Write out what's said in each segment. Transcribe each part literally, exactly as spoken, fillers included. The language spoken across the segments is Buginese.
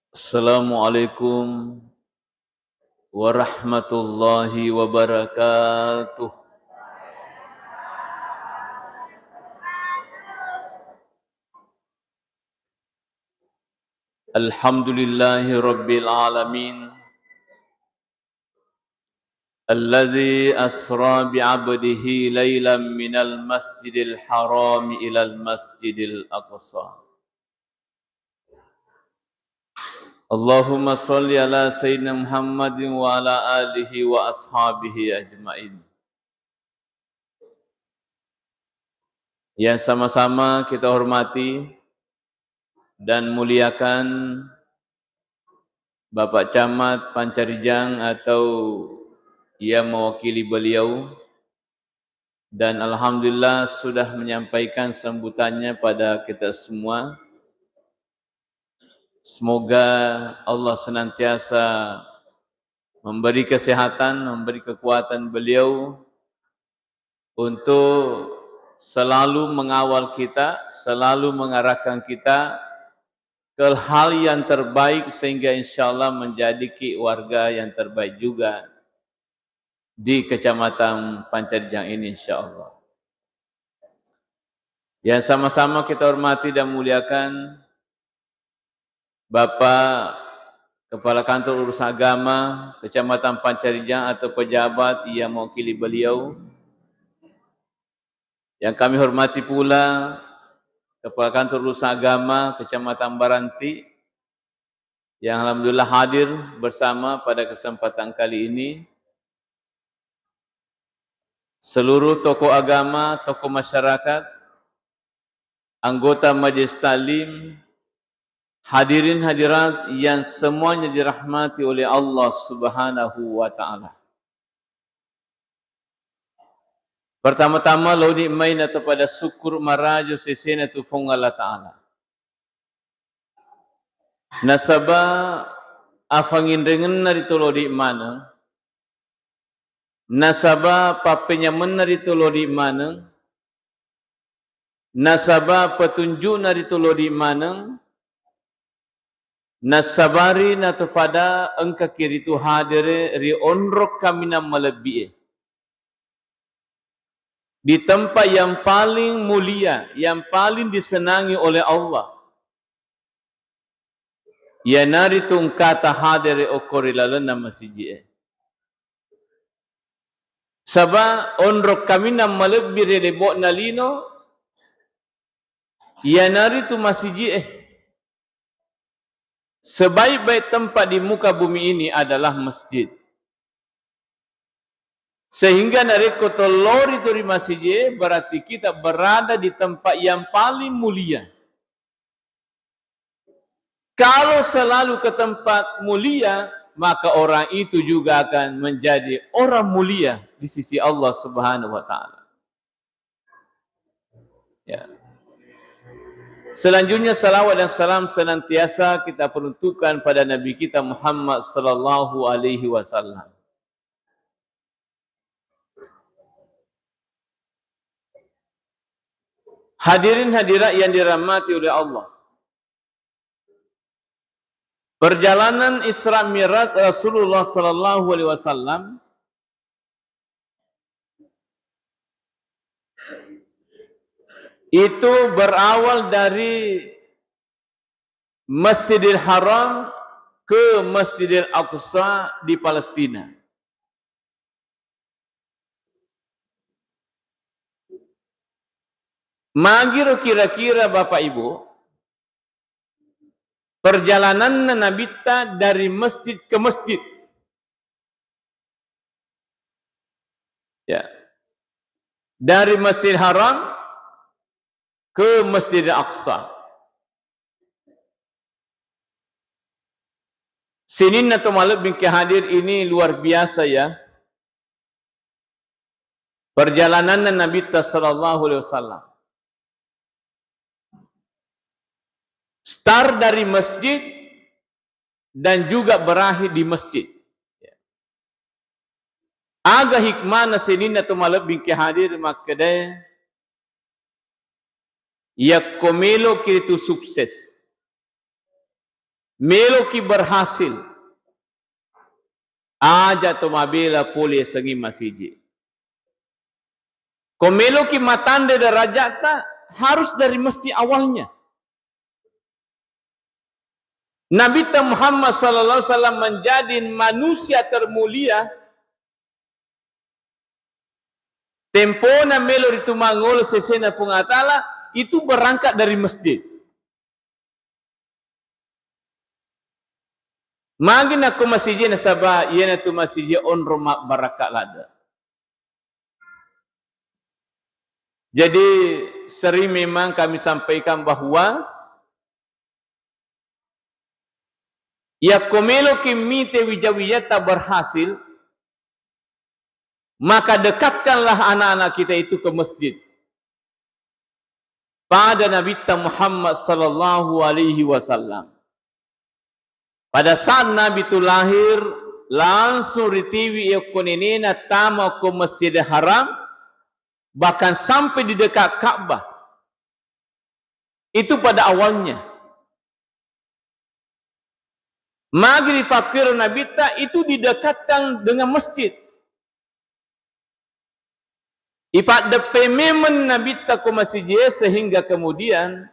Assalamualaikum warahmatullahi wabarakatuh. Alhamdulillahi rabbil alamin. Alladzi asra bi abdihi lailan minal masjidil harami ilal masjidil aqsa. Allahumma shalli ala sayyidina Muhammadin wa ala alihi wa ashabihi ajmain. Yang sama-sama kita hormati dan muliakan Bapak Camat Pancarijang atau yang mewakili beliau, dan alhamdulillah sudah menyampaikan sambutannya pada kita semua. Semoga Allah senantiasa memberi kesehatan, memberi kekuatan beliau untuk selalu mengawal kita, selalu mengarahkan kita ke hal yang terbaik, sehingga insya Allah menjadi keluarga yang terbaik juga di Kecamatan Pancarijang ini, insya Allah. Yang sama-sama kita hormati dan muliakan, Bapak Kepala Kantor Urusan Agama Kecamatan Pancarijang atau pejabat yang mewakili beliau. Yang kami hormati pula Kepala Kantor Urusan Agama Kecamatan Baranti yang alhamdulillah hadir bersama pada kesempatan kali ini. Seluruh tokoh agama, tokoh masyarakat, anggota Majelis Taklim, hadirin hadirat yang semuanya dirahmati oleh Allah Subhanahu wa Ta'ala. Pertama-tama, lao ni'mai nato pada syukur marajo sesena tu Puang Allah Ta'ala. Nasaba afanginrengenna ri tolodi maneng, nasaba pappenyamenna ri tolodi maneng, nasaba petunjukna ri tolodi maneng, nasabari nato pada engkaki ritu hadere ri onrong kaminang malebbi'e. Di tempat yang paling mulia, yang paling disenangi oleh Allah, iyanaritu engkata hadere okko ri lalenna masiji'e. Saba onrong kaminang malebbi ri lebo'na lino, iyanaritu masiji'e. Sebaik-baik tempat di muka bumi ini adalah masjid. Sehingga narekko tollori tu ri masijie, berarti kita berada di tempat yang paling mulia. Kalau selalu ke tempat mulia, maka orang itu juga akan menjadi orang mulia di sisi Allah Subhanahu wa Ta'ala. Ya. Selanjutnya, salawat dan salam senantiasa kita peruntukkan pada Nabi kita Muhammad sallallahu alaihi wasallam. Hadirin hadirat yang dirahmati oleh Allah. Perjalanan Isra Mi'raj Rasulullah sallallahu alaihi wasallam itu berawal dari Masjidil Haram ke Masjidil Aqsa di Palestina. Magiro kira-kira, Bapak Ibu, perjalananna Nabitta dari masjid ke masjid. Ya. Dari Masjid Haram ke Masjid Aqsa. Sininna to malebbi engka hadir, ini luar biasa ya. Perjalananna Nabitta sallallahu alaihi wasallam. Start dari masjid dan juga berakhir di masjid. Aga hikmahna sininna to malebbi engka hadir makkedae, yakko meloki ritu sukses, Meloki berhasil, aja to mabela pole sengi masiji. Ko meloki matanre derajatna, harus dari masjid awalnya. Nabitta Muhammad sallallahu alaihi wasallam menjadi manusia termulia. Tempona melo ritu mangolo sesena Puang Allah Ta'ala, itu berangkat dari masjid. Magi nakko masiji nasaba iyanatu masiji onrong mabbarakka ladde. Jadi sering memang kami sampaikan bahwa yakko meloki mite wija-wijatta berhasil, maka dekatkanlah anak-anak kita itu ke masjid. Pada Nabitta Muhammad sallallahu alaihi wasallam. Pada saat Nabi itu lahir, langsung ritiwi okko nenena tama ko Masjidil Haram, bahkan sampai di dekat Ka'bah. Itu pada awalnya. Magi rifakkero Nabitta itu didekatkan dengan masjid. Ipaddeppe memeng Nabitta ko masijie sehingga kemudian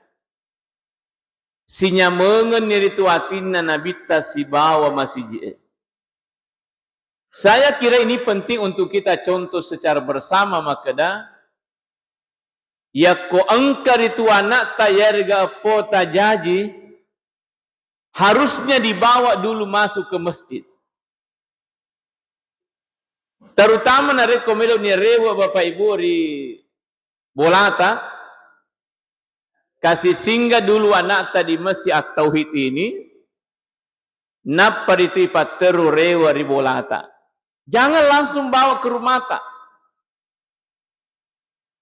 sinyamengenni ritu atinna Nabitta sibawa masijie. Saya kira ini penting untuk kita contoh secara bersama makkeda, yakko engka ritu anakta yarega eppota jaji, harusnya dibawa dulu masuk ke masjid. Terutama narekko melo ni rewe Bapak Ibu ri bolata, kasih singgah dulu anakta di Masjid At-Tauhid ini, nappa ritu ipatteru rewe ri bolata. Jangan langsung bawa ke rumahta.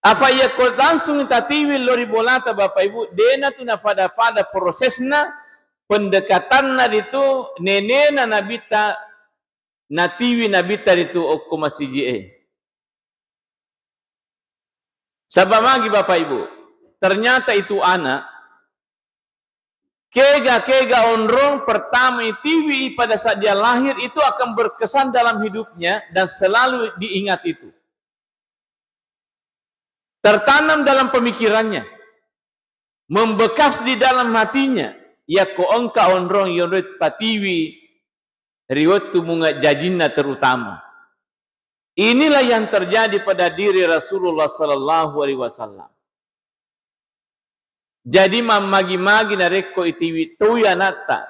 Apa iya ko langsung tatiwi lo ri bolata Bapak Ibu, dena tu napada-pada prosesna pendekatanna ritu nenena Nabitta, natiwi Nabitta ritu okko masijie. Saba magi Bapak Ibu, ternyata itu anak, kega-kega onrong pertama itiwi pada saat dia lahir itu akan berkesan dalam hidupnya dan selalu diingat itu. Tertanam dalam pemikirannya, membekas di dalam hatinya, yakko engka onrong yonroi patiwi ri wettu munga jajinna terutama. Inilah yang terjadi pada diri Rasulullah sallallahu alaihi wasallam. Jadi mammagi-magi narekko itiwi toi anatta.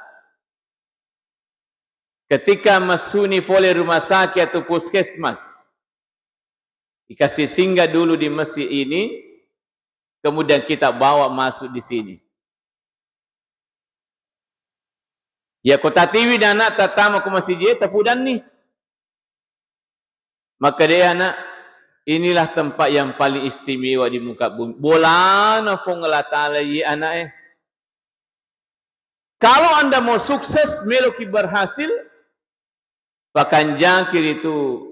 Ketika massuni pole rumah sakit atau puskesmas, dikasih singgah dulu di masjid ini, kemudian kita bawa masuk di sini. Ya, ko tatiwi na anak tatama ko masjid, tapudanni. Maka dia anak, inilah tempat yang paling istimewa di muka bumi. Bolana Fong Allah Ta'ala ye anak eh. Kalau Anda mau sukses, meloki berhasil, pakanjaki ritu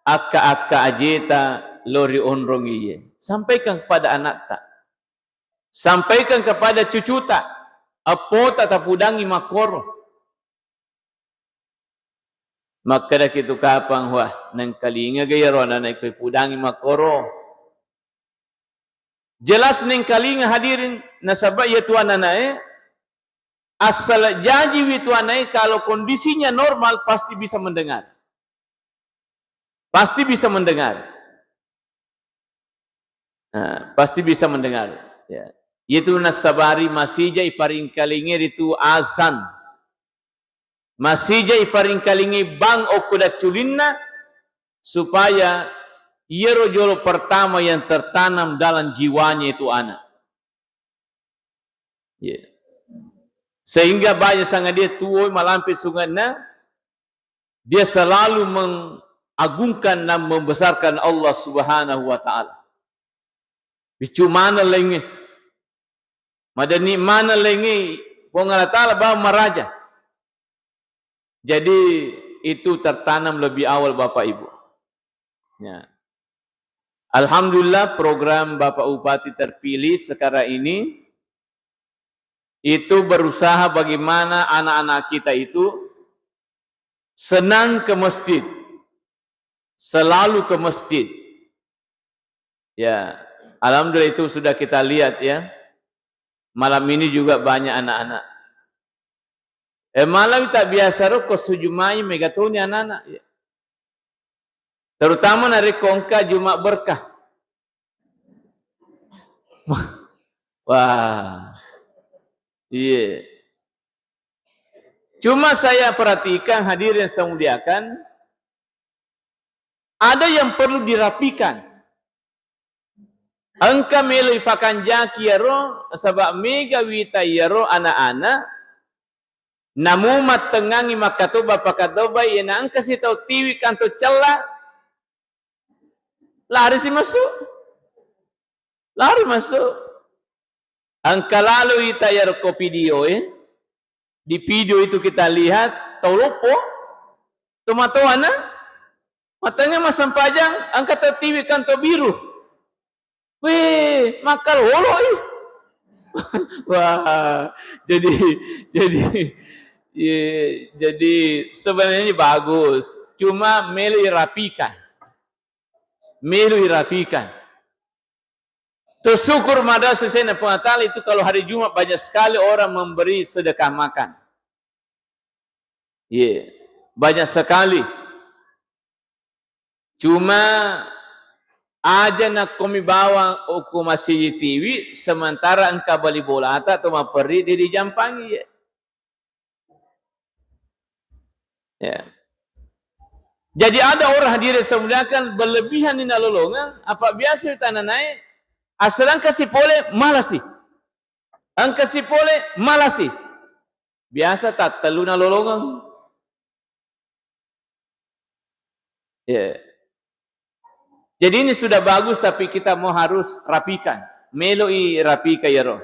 akka-akka ajeta lo ri onrong iye. Sampaikan kepada anakta. Sampaikan kepada cucuta. Eppota tapudangi makkoro. Makkedaki tu kapang, wah, nengkalinga ga iyaro anana iko ipudangi makkoro. Jelas nengkalinga hadirin, nasaba iya tu ananae asal jajiwi tu anae, kalau kondisinya normal pasti bisa mendengar. Pasti bisa mendengar. Nah, pasti bisa mendengar. Ya. Itu nasabari masija iparingkalingi ritu azan. Masija iparingkalingi bang okko dacculinna, supaya iyaro jolo pertama yang tertanam dalam jiwanya itu anak. Ya. Sehingga banyak sangat dia tuo malampe sunganna, dia selalu mengagungkan dan membesarkan Allah Subhanahu wa Ta'ala. Biccu maneng laingnge. Madenni maneng laingnge Puang Allah Ta'ala bawang maraja. Jadi itu tertanam lebih awal Bapak Ibu. Ya. Alhamdulillah program Bapak Bupati terpilih sekarang ini itu berusaha bagaimana anak-anak kita itu senang ke masjid, selalu ke masjid. Ya, alhamdulillah itu sudah kita lihat ya. Malam ini juga banyak anak-anak. Eh, malam tak biasa ro ko sujumai megatoni anak-anak. Ya. Terutama narekko engka Jumat berkah. Wah, iya. Cuma saya perhatikan, hadirin yang saya muliakan, ada yang perlu dirapikan. Engka melo ifakanjaki iyaro, saba mega wita iyaro anak-anak, namu mattengngangi makkatoba pakatobai, iyana engka sitau tiwi kanto cella, lari si masuk. Lari masuk. Engka lalo ita iyaro ko video e. Di video itu kita lihat, tau loppo, tomatoana, matanya massempajang, engka tau tiwi kanto biru. Weh, makkalolo i. Wah, jadi, jadi, ye, jadi sebenarnya bagus. Cuma melo irapikan. Melo irapikan. Tersyukur madrasah sesena Puang Allah Ta'ala itu kalau hari Jumat banyak sekali orang memberi sedekah makan. Iya, banyak sekali. Cuma aja nakkomi bawang okko masigi tiwi, sementara engka bali bolata atau maperri di dijampangi, ya. Ya. Jadi ada orang hadirin saya muliakan berlebihan ni nalolongeng, apa biasa tanah naik, asal engka si pole malasi. Engka si pole malasi. Biasa tattellu nalolongeng. Ya. Jadi ini sudah bagus, tapi kita mau harus rapikan. Meloi rapika iyaro.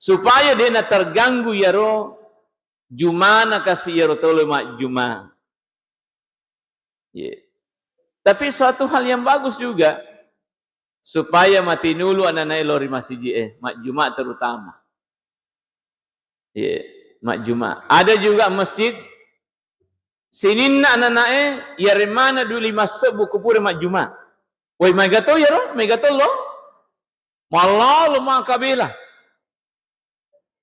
Supaya dena terganggu iyaro jumana kasi iyaro tolo majjuma. Ye. Tapi suatu hal yang bagus juga. Supaya matinulu anak-anak lo ri masiji e, majjuma terutama. Ye, majjuma. Ada juga masjid sininna anak-anak e, yaremana duli massebbu ko pura majjuma. Woi, mega to iyaro, mega to lo. Mallalo maka bela.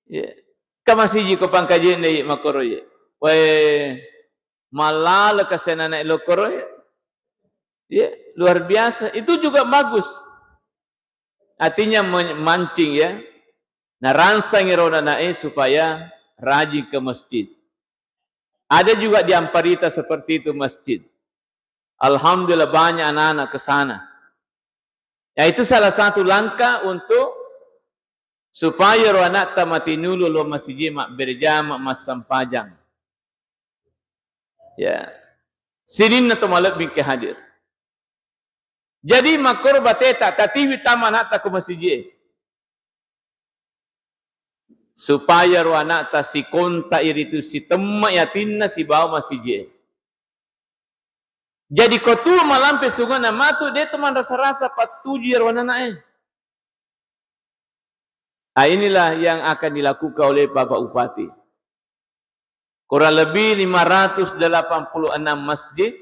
Ye. Ka masiji ko pangkajenne ye makkoro ye. Woi, mallalo ka senana lokoro ye. Ye, luar biasa. Itu juga bagus. Artinya men-, mancing ya. Naransang iro anak e supaya rajin ke masjid. Ada juga di Amparita seperti itu masjid. Alhamdulillah banyak anak-anak ke sana. Ya, itu salah satu langkah untuk supaya ro anakta matinulu lo masiji, mabberjama, massempajang. Ya. Sininna to malebbi ke hadir. Jadi makkoro bateta tatiwi tama anakta ko masiji e. Supaya ro anakta sikontak iritu, sitemma yatinna sibawa masiji e. Jadi ko tuo malampe sunganna matu, de to manrasa-rasa pattuju iyaro anana e. Ah, inilah yang akan dilakukan oleh Bapak Bupati. Kurang lebih lima ratus delapan puluh enam masjid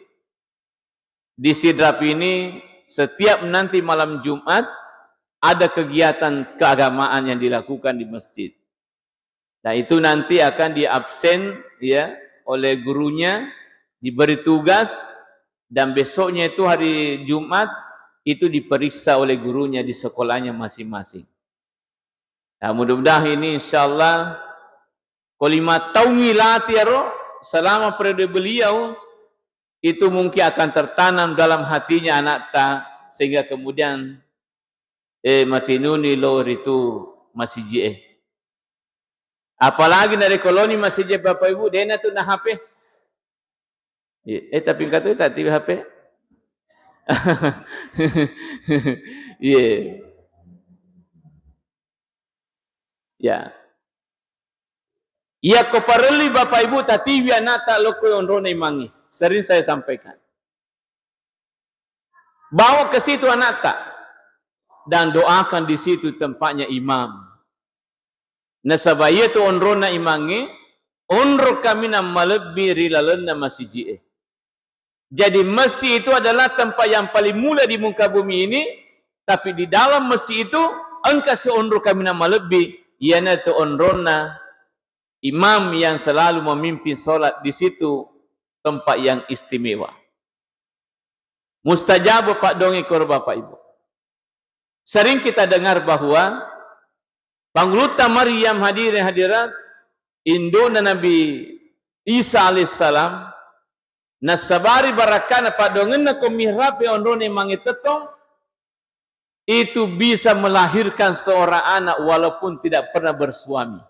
di Sidrap ini, setiap nanti malam Jumat ada kegiatan keagamaan yang dilakukan di masjid. Nah, itu nanti akan diabsen, ya, oleh gurunya, diberi tugas, dan besoknya itu hari Jumat itu diperiksa oleh gurunya di sekolahnya masing-masing. Nah, mudah-mudahan ini insyaallah ko lima taung ilati aro selama periode beliau itu mungkin akan tertanam dalam hatinya anakta sehingga kemudian, eh, matinuni lo ritu masiji e. Apalagi narekko loni masiji e Bapak Ibu, dena tu na H P. Iya, eh, tapi engka tu tatiwi H P. Iya. Ya. Iya ko parelli Bapak Ibu tatiwi anakta lokko onrona imangnge. Sering saya sampaikan. Bawa ke situ anakta dan doakan di situ tempatnya imam. Nasaba iyatu onronna imangnge, onro kaminang malebbi ri lalenna masiji'e. Jadi, masjid itu adalah tempat yang paling mulia di muka bumi ini, tapi di dalam masjid itu engka si onro kaminang malebbi, iyanatu onronna imam yang selalu memimpin sholat di situ, tempat yang istimewa. Mustajab paddoangeng koro Bapak Ibu. Sering kita dengar bahwa Pangulutta Maryam, hadirin hadirat, indo'na Nabi Isa alaihissalam, nasabari barakka'na paddoangenna ko mihrab e onrona imangnge tettong, itu bisa melahirkan seorang anak walaupun tidak pernah bersuami.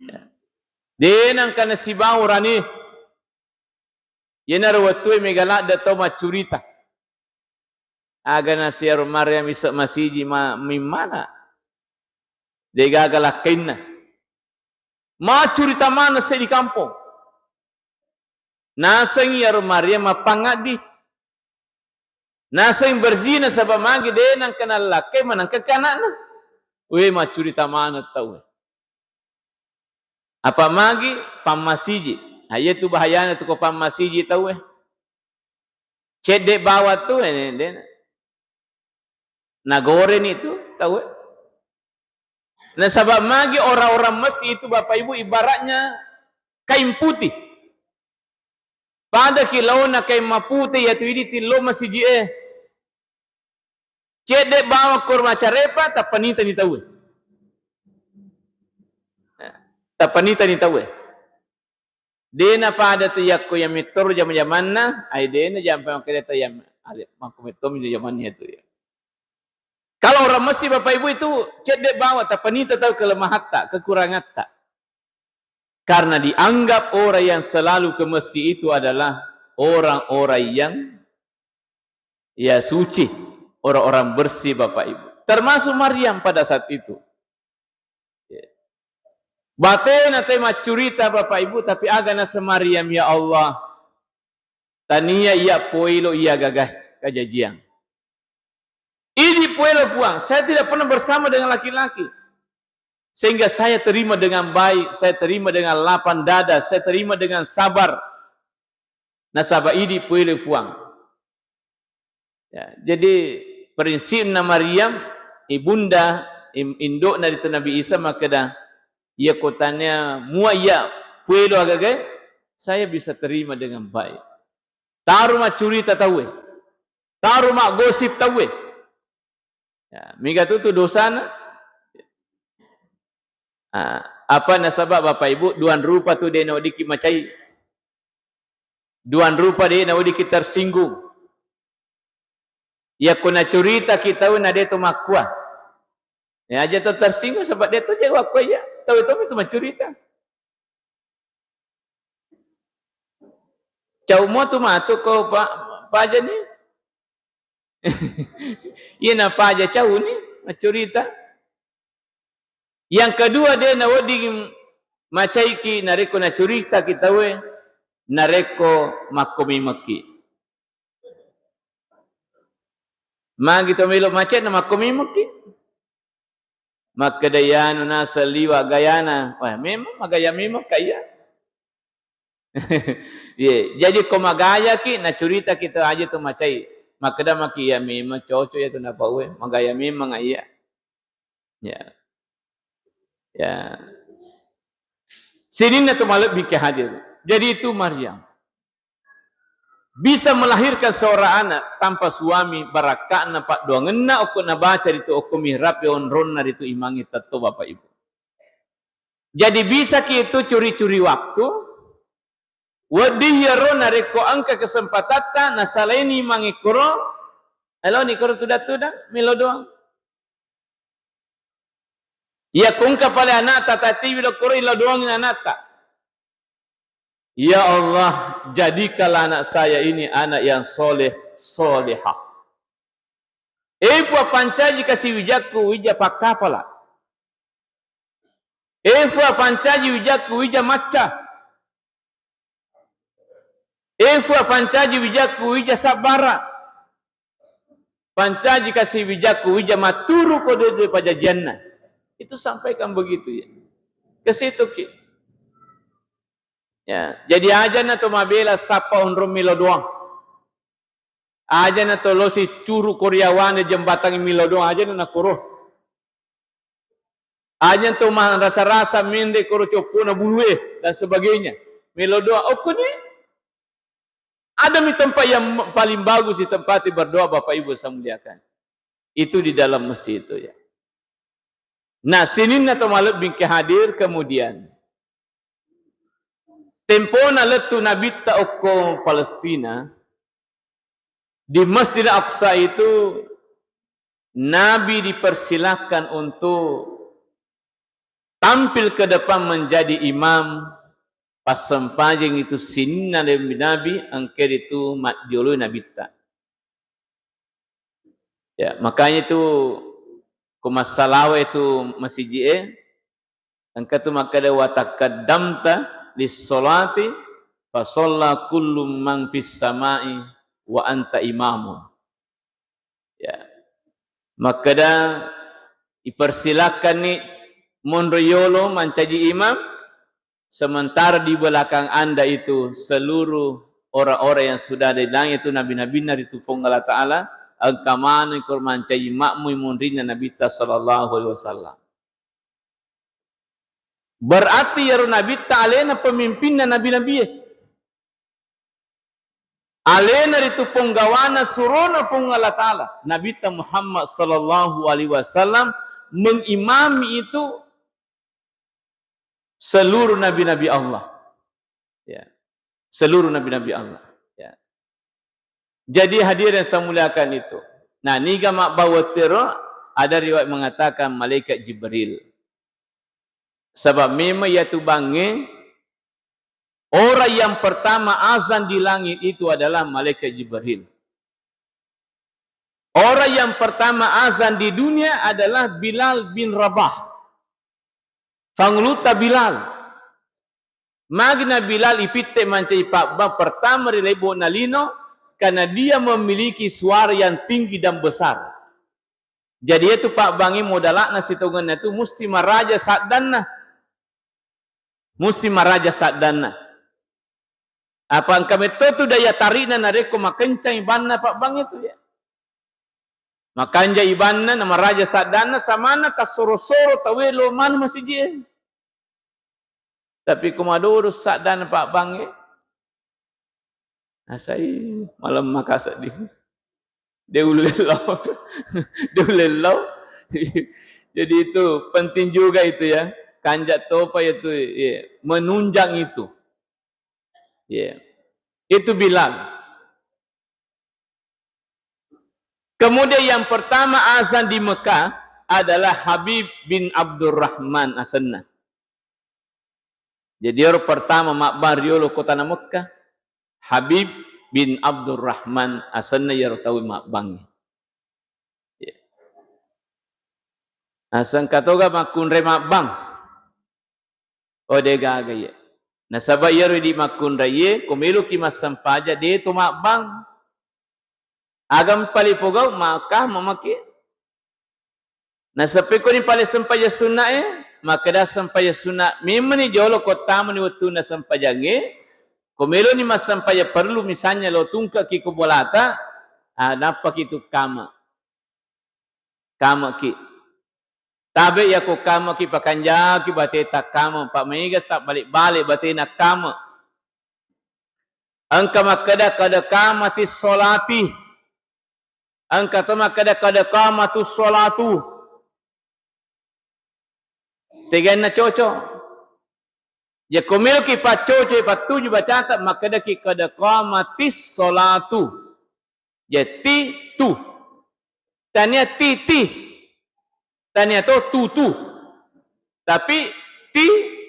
Ya. De nengka nasibau rani. Iyanaro wettue mega ladde tau maccurita. Aga nasi iyaro Maryam isse masiji ma-, mimmana. Degaga lakkainna. Maccurita maneng seddi kampong. Naseng iyaro Maryam mappangaddi. Naseng berzina saba magi de nengka nallakkai manengka anakna. We, maccurita maneng tauwe. Apa magi pammasiji. Ha, iyatu bahayana tu ko pammasiji tauwe. Cedde bawang tu, eh, de. Nagoreni tu tauwe. Nasaba magi orang-orang masjid itu, Bapak Ibu, ibaratnya kain putih. Padaki laona kain mapute iyatu idi tillo masiji e. Cedde bawang koro macarepa, tappanitani tauwe. Tappanitani tauwe. Dena pada tu yakko iya mettoro jama-jamanna, ai dena jampa makkeda ta iya ale makko mettomi jamanna tu ya. Kalau orang masjid Bapak Ibu itu cedde bawang, tappanita tau kelemahatta, kekurangatta. Karena dianggap orang yang selalu ke masjid itu adalah orang-orang yang, ya, suci, orang-orang bersih, Bapak Ibu. Termasuk Maryam pada saat itu. Ya. Batena te maccurita, Bapak Ibu, tapi aga naseng Maryam, "Ya Allah, tania iya poelo iya gagae kajajiang." Idi poelo, Puang, saya tidak pernah bersama dengan laki-laki. Sehingga saya terima dengan baik, saya terima dengan lapang dada, saya terima dengan sabar. Nasaba idi poelo, Puang. Ya, jadi prinsipna Maryam, ibunda, im-, indokna ritu Nabi Isa makkeda, iya ko tania mua iya poelo agagae, saya bisa terima dengan baik. Taru maccurita tauwe. Taru maggosip tauwe. Ya, mega tu, tu dosana. Ah, apa nasaba Bapak Ibu, duang rupa tu de naweddikki macai. Duang rupa de naweddikki tersinggung. Yakko nacuritaki tau na de to makkua. Ya, aja to tersinggung, saba de to je wakkua iya. Tau itu itu maccurita. Cau mo tu matu ko pa-, pajani. Iya na paja cau ni maccurita. Yang kedua, de nawedding macaiki narekko nacuritaki tauwe, narekko makko memekki. Magi to melo macai na makko memekki. Makkeda iyanu naseng liwa gayana. Wah, memang magaya memang ka iya. Ye, jadi ko magayaki, nacuritaki to aja tu macai. Makkeda maki iya memang cocok iya tu napaue, magaya memang iya. Ya. Ya. Sininna tu malebbi ke hadir. Jadi itu Maryam. Bisa melahirkan seorang anak tanpa suami, barakka'na paddoangenna okko nabaca ritu okko mihrab e onronna ritu imangnge tetto, Bapak Ibu. Jadi bisa ki itu curi-curi waktu, wedding iyaro narekko engka kesempatatta nasalaini imangnge koro, eloni koro tudang-tudang, melo doang. Iya ko engka pale anakta tatiwi lo koro, ilo doang anakta. Ya Allah, jadikanlah anak saya ini anak yang soleh, solehah. E Puang, pancaji kasi wijakku wija pakkapala. E Puang, pancaji wijakku wija macca. E Puang, pancaji wijakku wija sabbara. Pancaji kasi wijakku wija matturu ko dede pajajianna. Itu sampaikan begitu ya. Ke situ ki. Ya, jadi aja na to mabela sappa onrong melo doang. Aja na to lo si curu koriawana jembatang melo doang, aja na nakoro. Aja to marasa-rasa mende koro coppona bulue dan sebagainya. Melo doang, okkoni. Ada mi tempat yang paling bagus ditempati berdoa, Bapak Ibu saya muliakan. Itu di dalam masjid itu ya. Nah, sininna to malebbing ke hadir, kemudian tempona lettu Nabitta okko Palestina, di Masjid Aqsa itu Nabi dipersilahkan untuk tampil ke depan menjadi imam passempajeng itu sininna Nabi, engka itu maddioloi Nabitta. Ya, makanya itu ku massalawa itu masiji e, engka tu makkeda, "Wa taqaddamta lis-sholati fa shalla kullu man fis sama'i wa anta imamun." Ya. Makkeda, "Ipersilakkanni monro yolo mancaji imam, sementara di belakang Anda itu seluruh orang-orang yang sudah ada di langit itu nabi-nabinna ritu Puang Allah Ta'ala, engka maneng ko mancaji makmui monrinna Nabitta sallallahu alaihi wasallam." Berarti iyaro Nabitta alena pemimpinna nabi-nabie. Alena ritu ponggawana surona Puang Allah Ta'ala. Nabitta Muhammad sallallahu alaihi wasallam mengimami itu seluruh nabi-nabi Allah. Ya. Seluruh nabi-nabi Allah. Ya. Jadi hadirin yang saya muliakan itu. Nah, niga mabbang wettero, ada riwayat mengatakan malaikat Jibril. Sebab memang iyatu bangnge, orang yang pertama azan di langit itu adalah malaikat Jibril. Orang yang pertama azan di dunia adalah Bilal bin Rabah. Fanguluta Bilal. Magina Bilal ipitte mancaji pabbang pertama ri lebo'na lino, karena dia memiliki suara yang tinggi dan besar. Jadi, iyatu pabbangnge modala'na sitongenna tu musti maraja saddanna. Musti maraja saddanna. Apa engka metto tu daya tarikna narekko makencang ibanna pabbang itu, ya. Makanja ibanna na maraja saddanna, samanna tassoro-soro tauwe lo maneng masiji e. Tapi ko madoro saddanna pabbangnge, nasai malemma ka sedding. De ullellau. De ullellau. Jadi itu penting juga itu ya. Kanja topa itu, ya, menunjang itu. Ya. Itu Bilal. Kemudian yang pertama azan di Mekah adalah Habib bin Abdurrahman asenna. Jadi ero pertama mabbang riolo kotana Mekah, Habib bin Abdurrahman asenna iyaro tau mabbang. Ya. Aseng katoga makkunrai mabbang. Oh, de gaga iye. Nasaba iyaro idi makkunraiye, ko meloki massempajang, de to mabbang. Aga mpale pogau, maka mamake. Nasaba ko ni pale sempajang sunna e, makkeda sempajang sunna memeni jolo ko tamani wettunna sempajangnge, ko meloni massempajang perlu misalnya lo tungkaki ko bolata, ah, nappaki tu kama. Kamaki. Tabe yako kamaki pakanjaki bate takkama, pa mega tabbalik-balik batena kama. Engka makkeda kada kamati sholati. Engka to makkeda kada kamatu sholatu. Tegaenna cocok. Yakko meloki paccoco pattuju bacata makkedaki kada qamatis sholatu. Ya ti tu. Tania ti ti. Tania to tu tu. Tapi ti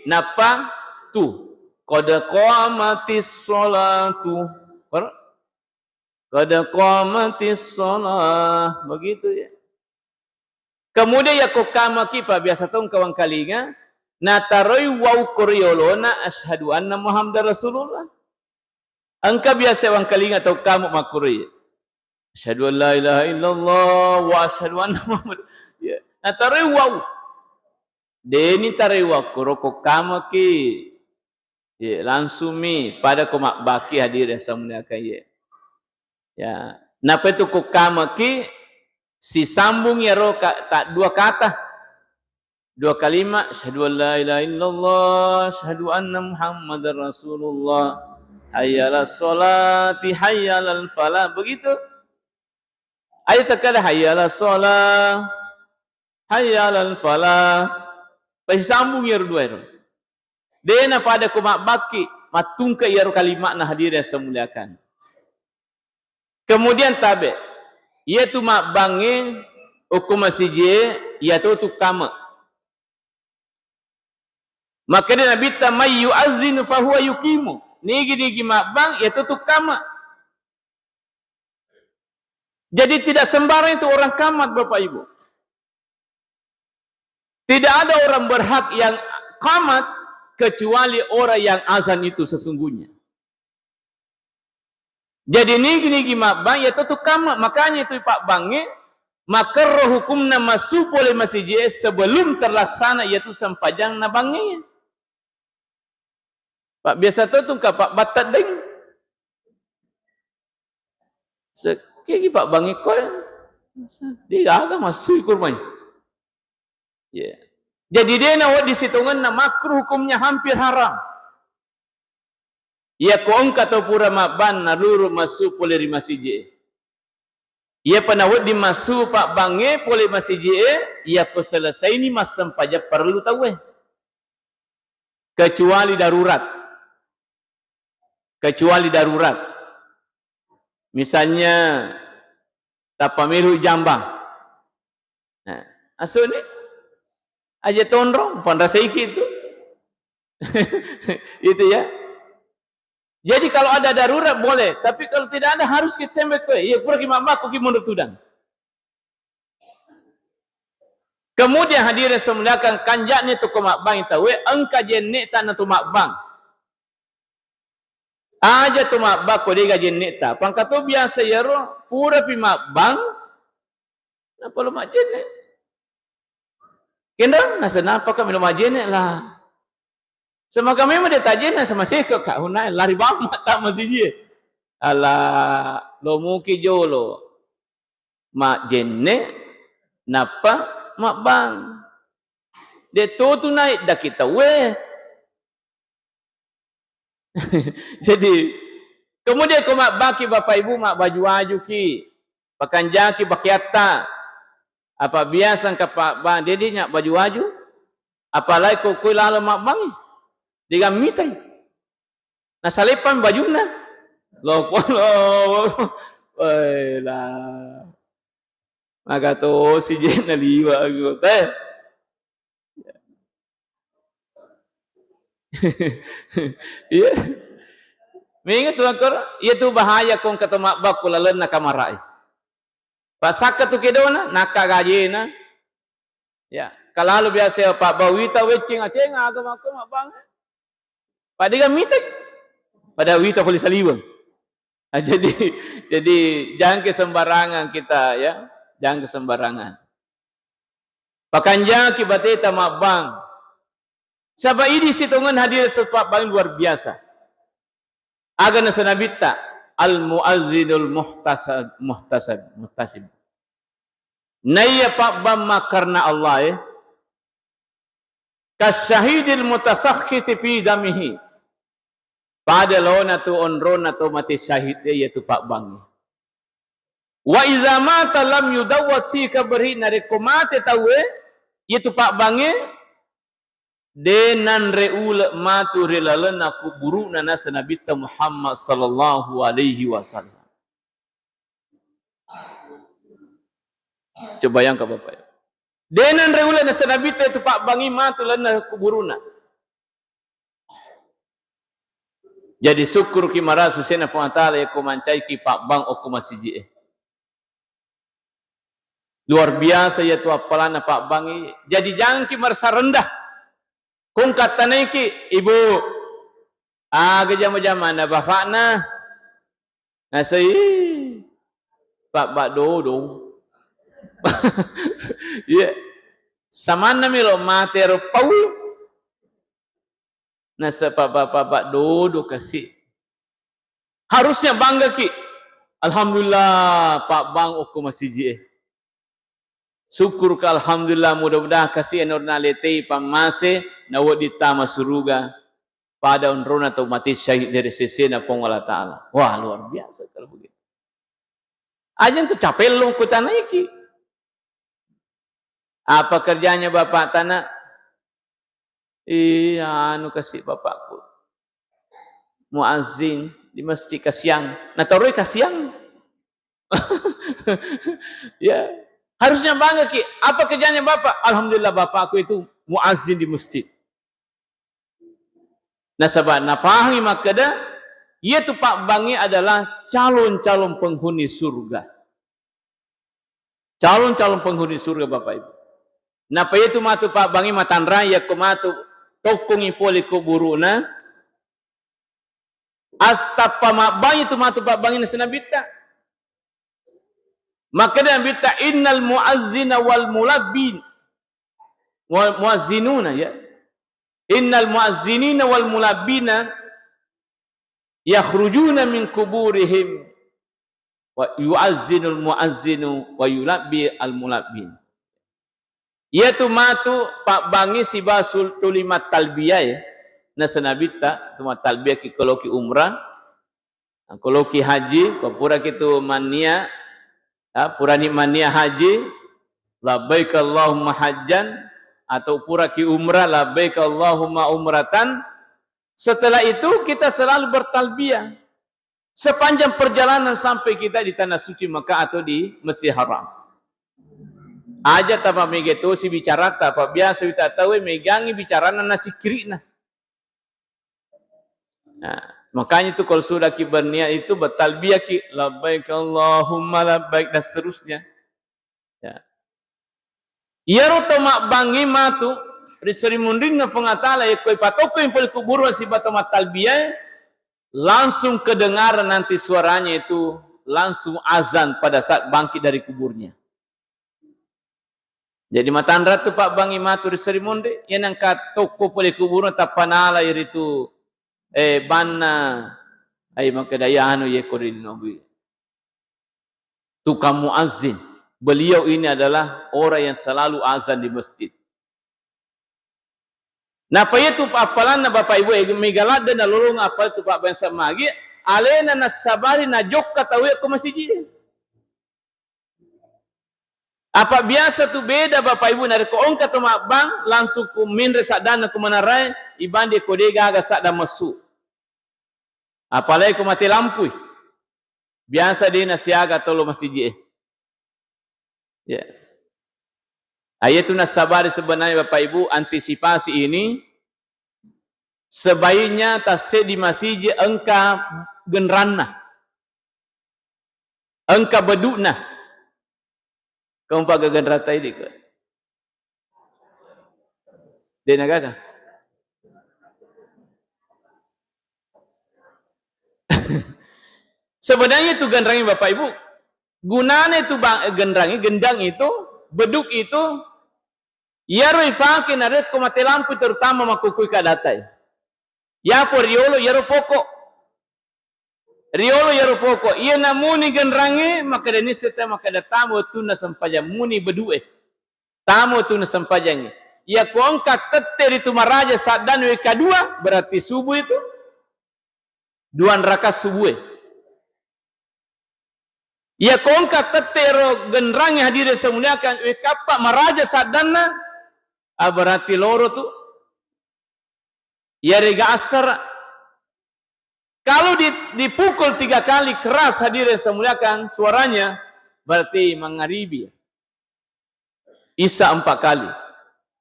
nappa tu. Kada qamatis sholatu. Qad qamatis shalah. Begitu ya. Kemudian yakko kamaki, pa biasa tong kawangkalinga, nataroi wau ko riolona, "Asyhadu anna Muhammadar Rasulullah." Engka biasa wangkalinga tau kamu makkuroi, "Asyhadu an la ilaha illallah wa asyhadu anna Muhammad." Ya. Nataroi wau. Deni tarewa koro ko kamaki. Ye, langsung mi pada ko mabbaki, hadirin yang saya muliakan, ye. Ya, napa itu ko kamaki, sisambung yaro ka, ta, dua kata. Dua kalimat, "Asyhadu an la ilaha illallah, asyhadu anna Muhammadar Rasulullah. Hayya 'alas sholati, hayya 'alal falah." Begitu. Aja takkeda, "Hayya 'alas shalah, hayya 'alal falah." Pasisambung iyaro dua ero. De napada ko mabbaki, mattungke iyaro kalimatna, hadirin yang saya muliakan. Kemudian tabe, iyatu mabbangnge okko masijie, iyato tukkame. Makkeda Nabitta, "May yu'azzinu fahuwa yuqimu." Nigi-nigi mabbang, yaitu tukkama. Jadi tidak sembarang itu orang kamat, Bapak Ibu. Tidak ada orang berhak yang kamat kecuali orang yang azan itu sesungguhnya. Jadi nigi-nigi mabbang, ya tettu kamma. Makanya itu pabbangnge, makerro hukumna massu pole masijie sebelum terlaksana yaitu sempajang na bangnge. Pak, biasa to tungka pabbattedeng. Sekegi pabbangnge koe. Di aga massu kurmai. Ya. Jadi de nawedding sitongenna makruh hukumnya, hampir haram. Iyako engka to pura mabbang naluru massu pole ri masijie. Iyapa nawedding massu pabbangnge pole masijie, iyako selesaini massempajang parellu tauwe. Kecuali darurat. Kecuali darurat. Misalnya, tappa melo jambang. Nah, asuni aja tonrong, panrasaiki itu. Itu ya. Jadi kalau ada darurat boleh, tapi kalau tidak ada harus kita sembek kowe. Iya, pura ki mammako ki mundur tudang. Kemudian hadirin semuliakan, kanja'ni tu ko mabbang tauwe, engka jenne' tana tu mabbang. Aja tu mabbang ko dega jenne'ta. Pangka to biasa iyaro, purapi mabbang, nappa lo majjenne'. Kenrang, nasa nappa ka melo majjenne' lah. Semaka memang de tajjenne' sama seko ka, hunai lari bamma ta masijie. Ala, lo muki jolo. Majjenne', nappa mabbang. De to tu naik daki tauwe. Jadi, kemudian ko mabbaki Bapak Ibu, mabbaju-bajuki, pakanjaki pakeatta. Apa biasa engka pabbang, dedi nya baju-baju, apalagi ko koi lalo mabbangi, digammitai. Nasaleppang bajunna. Lopo, lopo. Woi, lah. Maka tosi je naliwa' gitu. Eh. Iya. Mega tu angkor, iya tu bahaya kong kata mabbakku lalenna kamara'i. Pasakka tu kedona, nakka gajena. Ya, kalalu biasa ya, Pak Bawita weccing aceng aga makko mabbang. Pada ga mitek. Pada wita poli saliweng. Ah, jadi, jadi jangke sembarangan kita ya, jangke sembarangan. Pakanjaki bateta mabbang. Saba idi sitongen hadir sepabbang luar biasa. Aga naseng Nabitta, al muazzinul muhtasab, muhtasab, muhtasib. Naiya pabbang makkarna Allah e, kasyahidil mutasakkhisi fi damihi. Pada laona tu onrona to mate syahid e, iyatu pabbangnge. Wa iza mata lam yudawwat fi kabrihi, narekko mate tauwe, iyatu pabbangnge, de nanre ule matu ri lalenna kuburu'na naseng Nabitta Muhammad sallallahu alaihi wasallam. Coba bayangkan Bapak Ibu. De nanre ule naseng Nabitta itu pabbangi matu lalenna kuburu'na. Jadi sukkuruki marasu sena Puang Taala yako mancaiki pabbang okko masiji e. Luar biasa iyatu appalanna pabbangi. Jadi jangki merasa rendah. Kong kattanaiki, "Ibu, aga jama-jamanna bapakna?" Nasai, "Pabba dodong." Iya. Samanna melo mate ro pau. Nasaba bapak-bapak dodo kasi. Harusnya bangga ki. Alhamdulillah, Pak Bang okko masiji e. Syukur ka, alhamdulillah, mudah-mudahan kasi enor naletei pammase, nawedding tama suruga. Pada onrona tau mati syahid dari sesena Puang Allah Ta'ala. Wah, luar biasa kalau begitu. Aja tu capello ko tanaiki. Apa kerjanya bapak tana? Iya, anu kasi bapakku. Muazzin di masjid kasiang. Nataroi kasiang. Ya. Harusnya bangga ki. Apa kerjanya bapak? Alhamdulillah bapakku itu muazzin di masjid. Nasaba napahangi makkeda, iyatu pabbangnge adalah calon-calon penghuni surga. Calon-calon penghuni surga, Bapak Ibu. Napa iyatu matu pabbangnge matanrang, yakko matu tokkongngi pole kuburu'na, astappa mabbangngi tu matu pabbangnge naseng Nabitta. Makkeda Nabitta, "Innal muazzina wal mulabbin." Wa-, muazzinuna, ya. "Innal muazzinina wal mulabbina yakhrujuna min kuburihim wa yu'azzinul muazzinu wa yulabbi al mulabbin." Iyatu matu pabbangngi sibawa sul-, tuli mattalbiyae, naseng Nabitta, tu mattalbiyaki koloki umrah, koloki haji, ko puraki tu mannia, ya, purani mannia haji, labbaik Allahumma hajjan, atau puraki umrah, labbaik Allahumma umratan. Setelah itu kita selalu bertalbiyah. Sepanjang perjalanan sampai kita di Tanah Suci Mekah atau di Masjid Haram. Aja tapa mega tosi bicarata, apa biasa wita tauwe megangi bicarana nasikirina. Nah, makanya itu kalau sudah ki berniat itu bertalbiyah ki, labbaik Allahumma labbaik dan seterusnya. Ya. Iyaro to mabbangngi matu ri seri munrinna Puang Allah Ta'ala, yakko ipatokkoi pole kuburu'na sibawa to mattalbiyae, langsung kedengaran nanti suaranya itu langsung azan pada saat bangkit dari kuburnya. Jadi matanra tu pabbangngi matu ri seri munri, iya nengka tokko pole kuburu'na tappa nalai ritu, eh, banna, ai makkeda iya anu yekko ri linobi. Tukang muazzin. Beliau ini adalah orang yang selalu azan di masjid. Napa iyatu appalanna Bapak Ibu, eh, mega ladde nalolong appalang tu pabbangngi magi, alena nassabari najokka tauwe ko masiji. Apa biasa tu beda Bapak Ibu, narekko engka to mabbang langsung ku menre saddanna ku manarae, ibande ko de gaga sadda messu. Apalagi ko mate lampui. Biasa de nasiaga tolo masiji e. Ya. Ayetu nassabari sebenarnya Bapak Ibu, antisipasi ini sebaiknya tasse di masiji engka genranna. Engka bedu'na. Kamu pagagan ratai dikko. Dena gaga. Sebenarnya itu genrangi Bapak Ibu. Gunanya itu bang, genrangi, gendang itu, beduk itu, iyaro ifake narekko mate lampu terutama makkukui kadatai. Yapo riolo iyaro pokok. Riolo iyaro poko, iyana muni genrangnge, makkedani seta makkeda tama wettunna sempajang, muni bedu'e. Tama wettunna sempajangnge. Iyako engka tette ritu maraja saddanna wekka dua, berarti subuh itu. Dua rakaat subuhe. Iyako engka tette ro genrangnge hadirin semuliakan, wekka eppa maraja saddanna, ah, berarti loro tu. Iyarega assara. Kalau di, dipukul tiga kali keras hadirin yang saya muliakan suaranya, berarti mangaribi. Isya empat kali.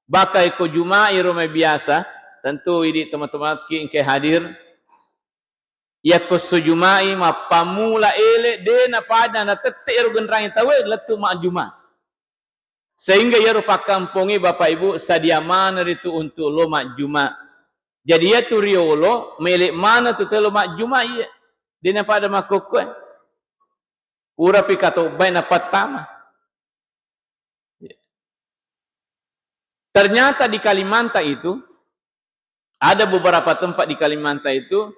Bahkan iko Juma'i ro mai biasa, tentu idi teman-teman ki engke hadir. Iyako so Juma'i mappammula ele, de napada natette ero genrangi tauwe lettu majjuma. Sehingga iyaro pakkampongnge, Bapak Ibu, sadia maneng ritu untuk lo majjuma. Jadi, iyatu riolo, mele maneng tu telo majjuma, iya. De napada makkokkoe. Purapi katobbai napattama. Iya. Ternyata di Kalimantan itu, ada beberapa tempat di Kalimantan itu,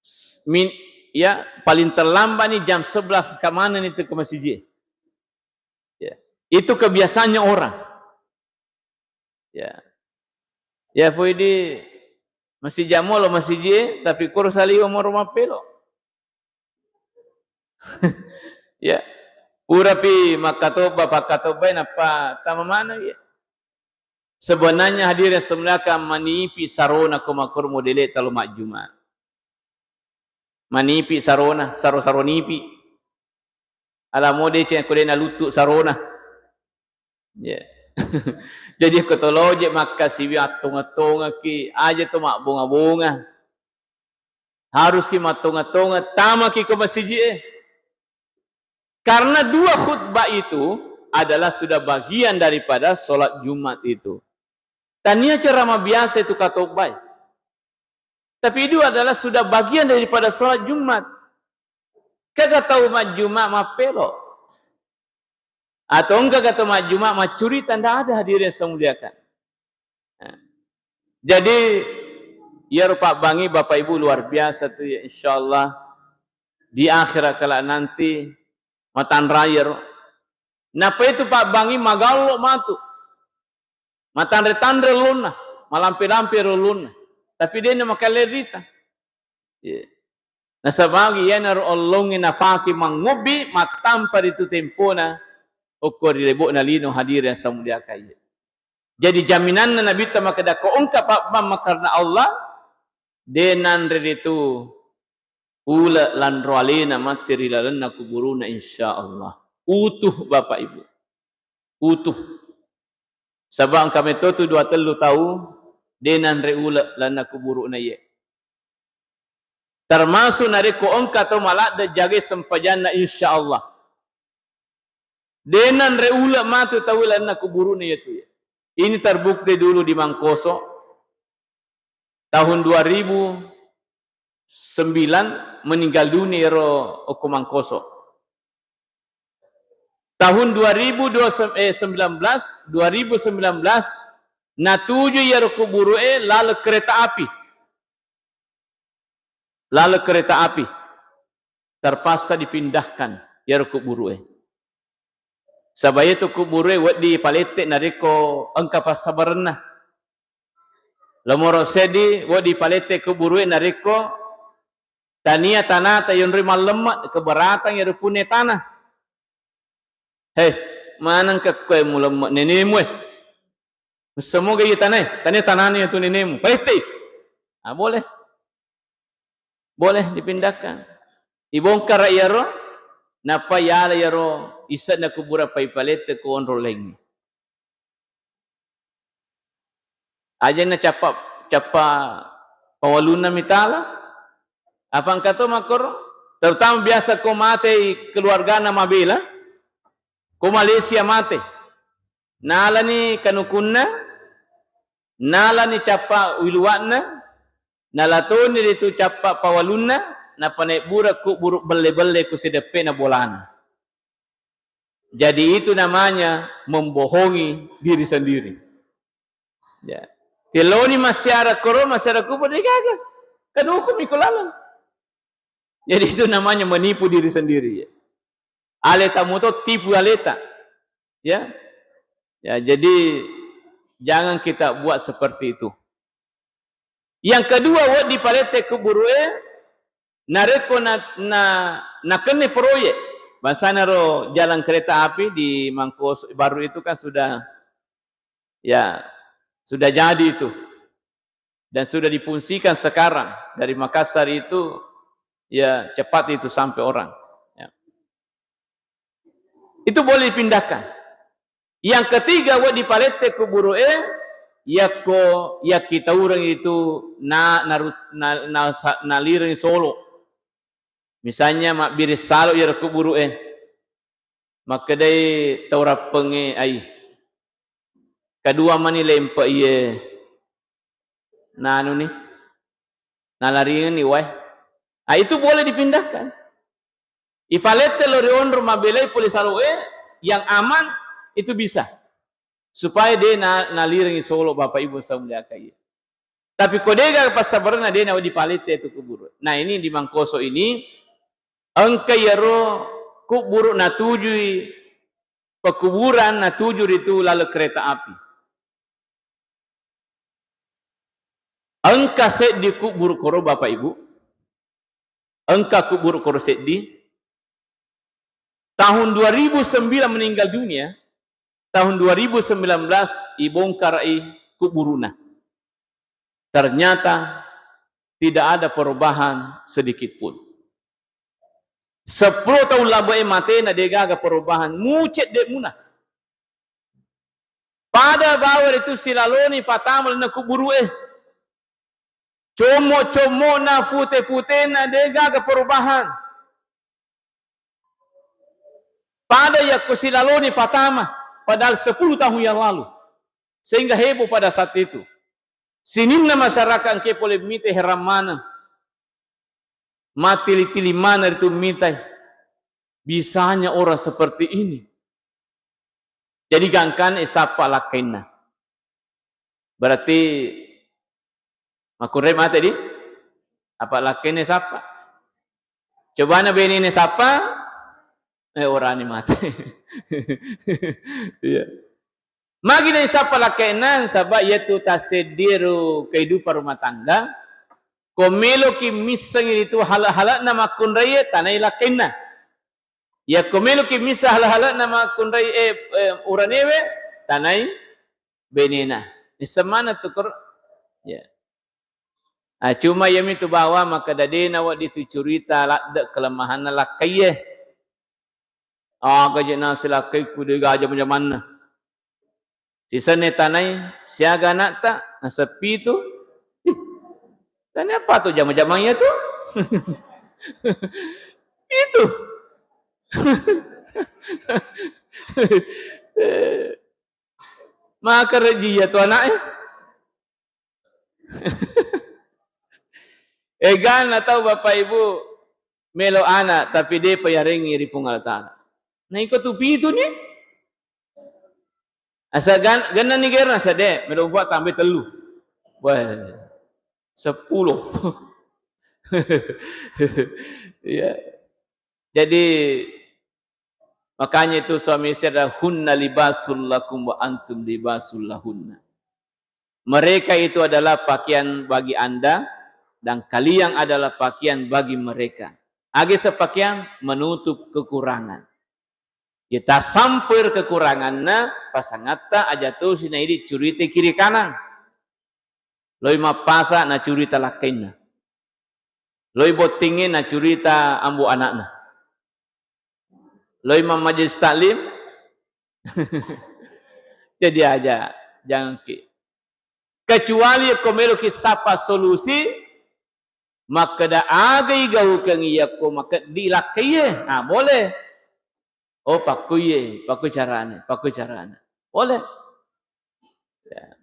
s-, min-, ya, paling terlambat nih jam sebelas kemanani itu ke masjid. Ya. Itu kebiasaannya orang. Ya. Ya, pui di masih jam lo masjid, tapi kuro saliwa moro mappelo. Ya. Purapi makkatobba, pakkatobbai, nappa tama maneng, ya. Sebenarnya hadirin semuliakan, manipi sarona ko makkoro modele talo majjuma. Manipi sarona, saro-saro nipi. Ala mode ce ko de naluttu sarona. Ya. Jadi ko toloje makkasiwi attonga-tongaki, aja to mabbonga-bonga. Haruski mattonga-tonga, tamaki ko masiji e. Karena dua khutbah itu adalah sudah bagian daripada sholat Jumat itu. Tania ceramah biasa itu katobbai. Tapi itu adalah sudah bagian daripada sholat Jumat. Kega tau majjuma mappelo? Atau engka kata majjuma maccurita, ndak ada, hadirin yang saya muliakan. Nah. Jadi, iyaro pabbangi Bapak Ibu luar biasa tu ya, insyaallah di akhirat kala nanti matanrayero. Napa itu pabbangi magallo matu. Matanre-tanre ulunna, malampe-lampe ulunna. Tapi dena makalle rita. Iya. Nasaba iyanaro ellongnge napake mangngobbi mattampa ritu tempona okko ri lebo'na lino, hadirin yang saya muliakan. Jadi jaminanna Nabitta makkeda ko engka pabbang makarna Allah, de nanre ritu ule lanro alena matti ri lalenna kuburuna, insyaallah. Utuh Bapak Ibu. Utuh. Saba engka metto tu dua tellu tau de nanre ule lanna kuburuna iye. Termasuk narekko engka tau maladde jagai sempajanna, insyaallah. De nanre ule matu tau lanna kuburuna iye tu iye. Ini terbukti dulu di Mangkoso. Tahun dua ribu sembilan meninggal dunia ero okko Mangkoso. Tahun dua ribu dua, eh, sembilan belas, dua ribu sembilan belas, natuju iyaro kuburu'e laleng kereta api. Laleng kereta api. Terpaksa dipindahkan iyaro kuburu'e. Saba iyetu kuburu'e wedding palette narekko engka passabarenna. Lomoro seddi wedding palette kuburu'e narekko tania tanata yonroi mallemme, keberatang iyaro punne tana. He, manengka koe mulemme nenemu e. Semoga iya tanae, tania tanana iyatu nenemu. Palette. Ah, boleh. Boleh dipindahkan. Ibongkara iyaro, nappa yala iyaro ise'na kuburang paipalette ko onrong laingnge. Aja na cappa, cappa pawalunna mitala. Apa engka to makkoro? Terutama biasa ko matei keluargana mabela, ko Malaysia mate. Nalani kanukunna, nalani cappa wiluwa'na, nalatoni ritu cappa pawalunna, nappa naebbura kuburu belle-belle ku sideppe'na bolana. Jadi itu namanya membohongi diri sendiri. Ya. Telloni massiara koro, massiara kubur degaga. Kan hukum iko laleng. Jadi itu namanya menipu diri sendiri ya. Aleta muto tipu aleta. Ya. Ya, jadi jangan kita buat seperti itu. Yang kedua, wedding palette kuburu'e narekko na, na, nakenni proyek. Bangsana ro jalan kereta api di Mangkos baru itu kan sudah, ya, sudah jadi itu. Dan sudah difungsikan sekarang. Dari Makassar itu, ya, cepat itu sampai orang. Ya. Itu boleh dipindahkan. Yang ketiga, wedding palette kuburu'e, yakko yakkitaureng itu na, naru-, na, na, sa-, nalireng solo. Misalnya mabbiri salo iyaro kuburu'e. Makkedai tau rappengnge, ai. Kedua mani lempe iye. Nanu ni. Nalaringenni wae. Ah, itu boleh dipindahkan. Ipalette lo ri onrong mabelai pole saloe yang aman, itu bisa. Supaya de' na-, nalirengngi solo, Bapak Ibu samuliakan. Tapi ko de'ga passabarenna, de' nawedding palette tu kuburu. Nah, ini di Mangkoso ini, engka iyaro kuburu natujui, pekuburan natuju ritu laleng kereta api. Engka seddi kuburu koro, Bapak Ibu. Engka kuburu koro seddi. Tahun dua ribu sembilan meninggal dunia, tahun dua ribu sembilan belas ibongkarai kuburuna. Ternyata tidak ada perubahan sedikit pun. Seppulo taung labe'e matena, de'gaga perubahan, mucedde' muna. Pada bawa ritu silaloni fatama lalenna kuburu e. Commo-commona, fute-futena, de'gaga perubahan. Pada yakko silaloni fatama, padahal sepuluh tahun yang lalu. Sehingga heboh pada saat itu. Sininna masyarakat engka pole mita, heran maneng. Mattili-tili maneng ritu mitai. Bisanya orang seperti ini. Jadi gangkana isappa lakkainna. Berarti makkunrai mate di? Apa lakkainna isappa? Cobana benena isappa? Eh, orani mate. Iya. Magi naisappa lakkainna? Saba' iyatu tasseddi ro kehidupan rumah tangga, ko meloki missengngi ritu hale'-hale'na makkunraie, tanai lakkainna. Yakko meloki misseng hale'-hale'na makkunrai, eh, eh, uranewe, tanai benena. Nisseng maneng tu koro. Ya. Ah, cuma iyamitu bawang makkeda de' nawedding tu curita ladde' kelemahanna lakkaie. Aga je' nasi lakkaikku, de' gaga jama-jamanna. Sisenna tanai, siaga ana'ta, naseng pitu. Ih, tania apa tu jama-jamang iya tu? Pitu. Maka rejia tu ana'e. Egana tau, Bapak Ibu, melo ana', tapi de'pa yarengngi ri Puang Allah Ta'ala. Na iko tu pitu ni? Asa gan-, gennani gerna sede, melo upa tambai tellu. Wah, sepuluh. Iya. Jadi, makanya itu suami istri adalah, "Hunna libasul lakum wa antum libasul lahunna." Mereka itu adalah pakaian bagi Anda dan kalian adalah pakaian bagi mereka. Agi sepakeang menutup kekurangan. Kita sampir kekuranganna pasangatta, aja tosi naidi curita kiri kanan. Loi mappasa nacurita lakkainna. Loi bottingnge nacurita ambo ana'na. Loi mammajelis taklim. Jadi aja, jangan ki. Kecuali ko meloki sappa solusi, makkeda aga igaukeng iyakko makeddi lakkaie. Ah, boleh. Oh, pakkuiye, pakkui carane, pakkui carane. Boleh. Ya.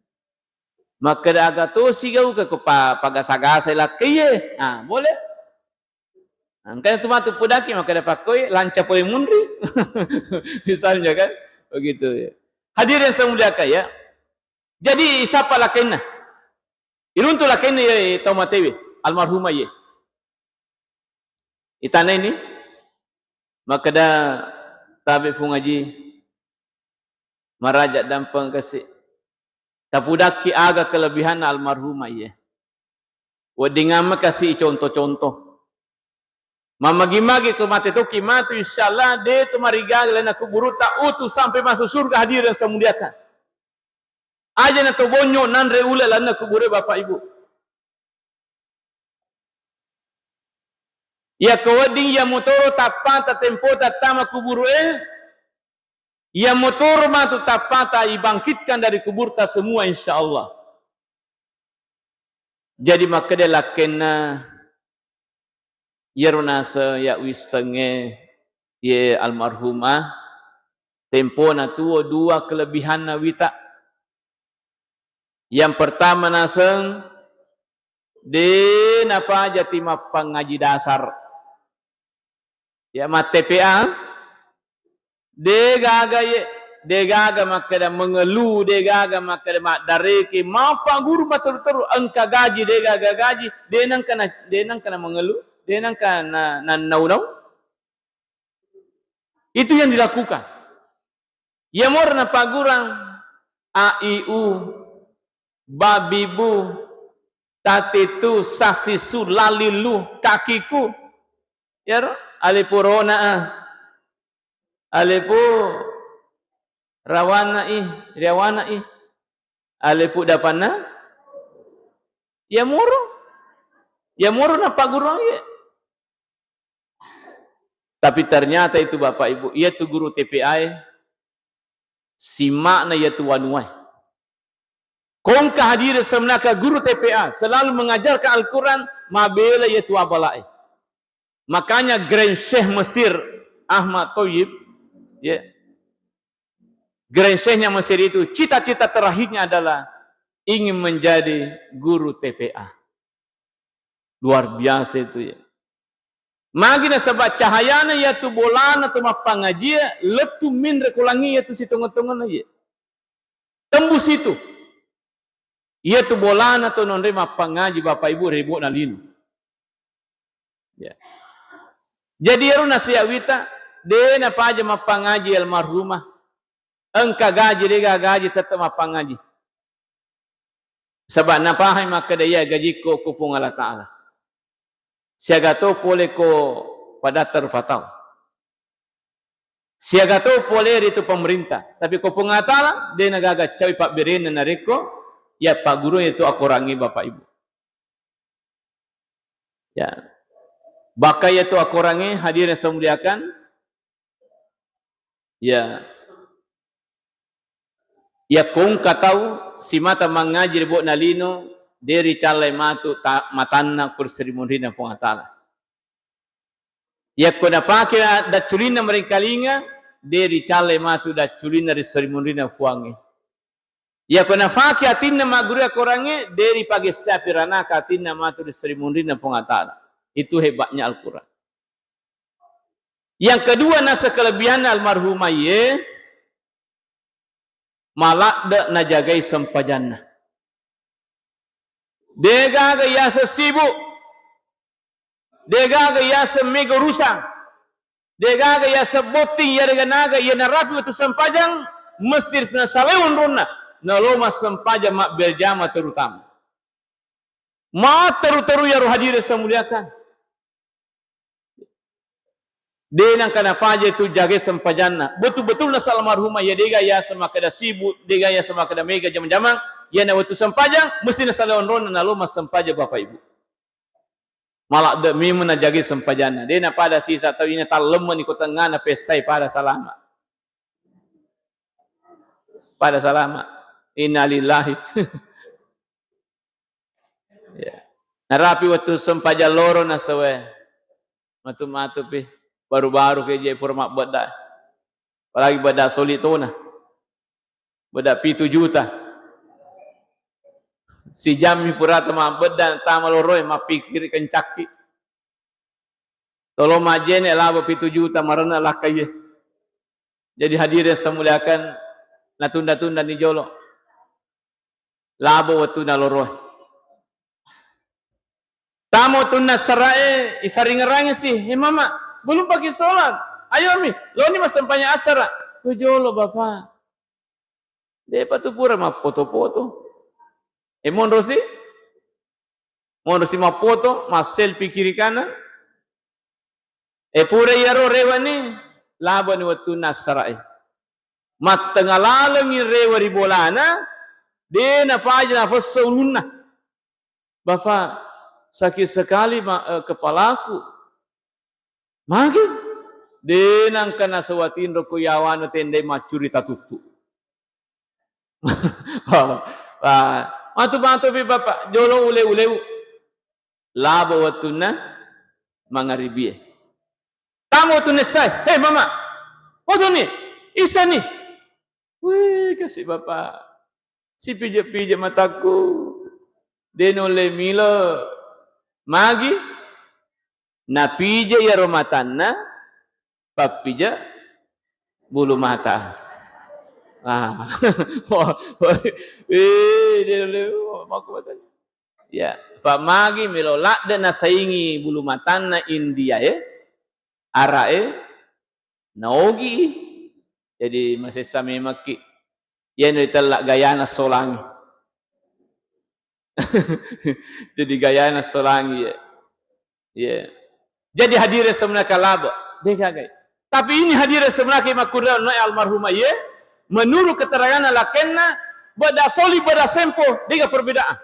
Makkeda aga tosi gauka ko pa-, pagasa-gasa lakkaie. Ah, boleh. Engka tu matu pudaki makkeda pakkui lanca pole munri. Misalnya kan, begitu ya. Hadirin yang saya muliakan ya. Jadi isappa lakkainna. Iruntu lakkainna ye tau matewe, almarhumah ye. Itanaini, makkeda tabe Fung Aji, maraja dampeng kasi. Tapudakki aga kelebihanna almarhumah ye. Weddingamma kasi contoh-contoh. Mammagi-magi ko mate tokki matu, insyaallah de tu marigaga lalenna kuburutta utu sampai masuk surga, hadirin yang saya muliakan. Aja na to bonyo nanre ule lalenna kubure Bapak Ibu. Iya ko wedding iya motoro tappata tempota tama kuburu e, iya motoro matu tappata ibangkitkan dari kuburta semua, insyaallah. Jadi makkeda lakkenna, iyaro naseng ya wissengnge ye almarhumah, tempona tuo dua kelebihanna wita. Yang pertama naseng, de napajati mappangaji dasar. Ya, matte P A, de gaga ye, Degaga makkeda mengeluh, degaga makkeda maddareke, mappaguru matteru-teru, engka gaji, degaga gaji, denangka na, denangka na mengeluh, denangka na, na naunau. Itu yang dilakukan. Yamoro napaggurang a, i, u, ba, bi, bu, ta, ti, tu, sa, si, su, la, li, lu, kakiku. Yaro, alepu rona a. Alepu rawana i, riawana i. Alepu dapanna. Yamoro. Yamoro napaggurang ye. Tapi ternyata itu Bapak Ibu, iyatu guru T P A e, sima'na iyatu wanuae. Kongka hadire semenaka guru T P A, selalu mengajarkan Al-Quran, mabela iyatu abalae. Makanya Grand Sheikh Mesir, Ahmad Thoyyib, ya, Grand Sheikhnya Mesir itu, cita-cita terakhirnya adalah ingin menjadi guru T P A. Luar biasa itu ya. Magi nasaba cahayana iyatu bolana tu mappangajie, lettu minre ko langi iyatu sitongo-tongona ye. Tembus itu. Iyatu bolana tu nonre mappangaji Bapak Ibu rebo'na lino. Ya. Jadi ero nasiawita, de napaja mappangaji almarhumah. Engka gaji, dega gaji, tetap mappangaji. Saba napahai makkeda iya gajikko ko Puang Allah Ta'ala. Siaga to pole ko padatta rupa tau. Siaga to pole ritu pemerintah. Tapi ko Puang Allah Ta'ala, de nagaga cawi pabberenna narekko iya pagguru itu akorangi Bapak Ibu. Ya. Baka iyatu akorangnge hadirin yang saya muliakan. Ya. Iya kongka tau simata mangaji ri bo'na lino, de ricallai matu ta-, matanna ko ri seri munrinna Puang Allah Ta'ala. Yakko napake dacculinna maringkalinga, de ricallai matu dacculinna ri seri munrinna Puangnge. Yakko nafake atinna magguru akorangnge, de ripagessa piranaka atinna matu ri seri munrinna Puang Allah Ta'ala. Itu hebatnya Al-Quran. Yang kedua, nasa kelebihanna almarhumah ye, maladde najagai sempajanna. Degaga yaseng sibuk, degaga yaseng mega urusan, degaga yaseng botting, yarega naga iya narapi wettu sempajang, mesti nasalai onronna, nalo massempajang mabberjama terutama. Matteru-teru yaro hadirin saya muliakan. De nangka napaja tu jagai sempajanna. Betul-betul nasa almarhumah ya dega yaseng makkeda sibuk, dega yaseng makkeda mega jama-jamang, iyana wettu sempajang, mesti nasalai onronna nalo massempajang Bapak Ibu. Maladde memang najagai sempajanna. De napada sisa tau ina tallemmeni ko tengngana pestai pada salama. Pada salama. Innalillahi. Ya. Narapi wettu sempajang loro nasawe. Matu-matu pi. Baru-baru ke je pura mabbedda. Apalagi bedda soli tona. Bedda pitu juta. Sijammi purata mabbedda tama loroe mappikiri kencakki. Tolo majjene laba pitu juta marenna lakkaie. Jadi hadirin saya muliakan, natunda-tunda ni jolo. Labo wettunna loroe. Tamo tunna sarae, ifaringerangi si, "He mama, belum pagi sholat. Ayo mi, loni massempajang asara." "Ko jolo Bapak." Depa tu pura mappoto-poto. E monro si? Monro si mappoto, masselfie kiri kanan. E pura iyaro rewani, labani wettunna assarae. Mattenga lalengi rewa ri bolana, de napaja nafessa ulunna. "Bapak, sakit sekali ma-, eh, kepalaku." "Magi?" "De nangka nasawa tinro ko yawana tendai maccuri tatuttu." Wah, matu-matu pi Bapak, jolo ule-uleu. Labo wettunna mangaribie. Tamo wettunna issae, "He mama, wettunni, issani." "Wih, kasi Bapak, sipije-pije matakku, de nulle milo." Magi? Napije iyaro matanna, pappije bulu mata. Ah. Wah, wah. Eh, dia, dia, makku batanya. Ya, fa magi melo ladde nasaingi bulu matanna India e, ara e, naogi. Jadi masessa memekki. Iyana ritella gayana solangi. Jadi gayana solangi, ya. Iya. Jadi hadirin sebenarnya kalabo, degagai. Tapi ini hadirin sebenarnya makkuda no almarhumah, ya. Menurut keterangan lakenna, beda soli, beda sempo, dega perbedaan.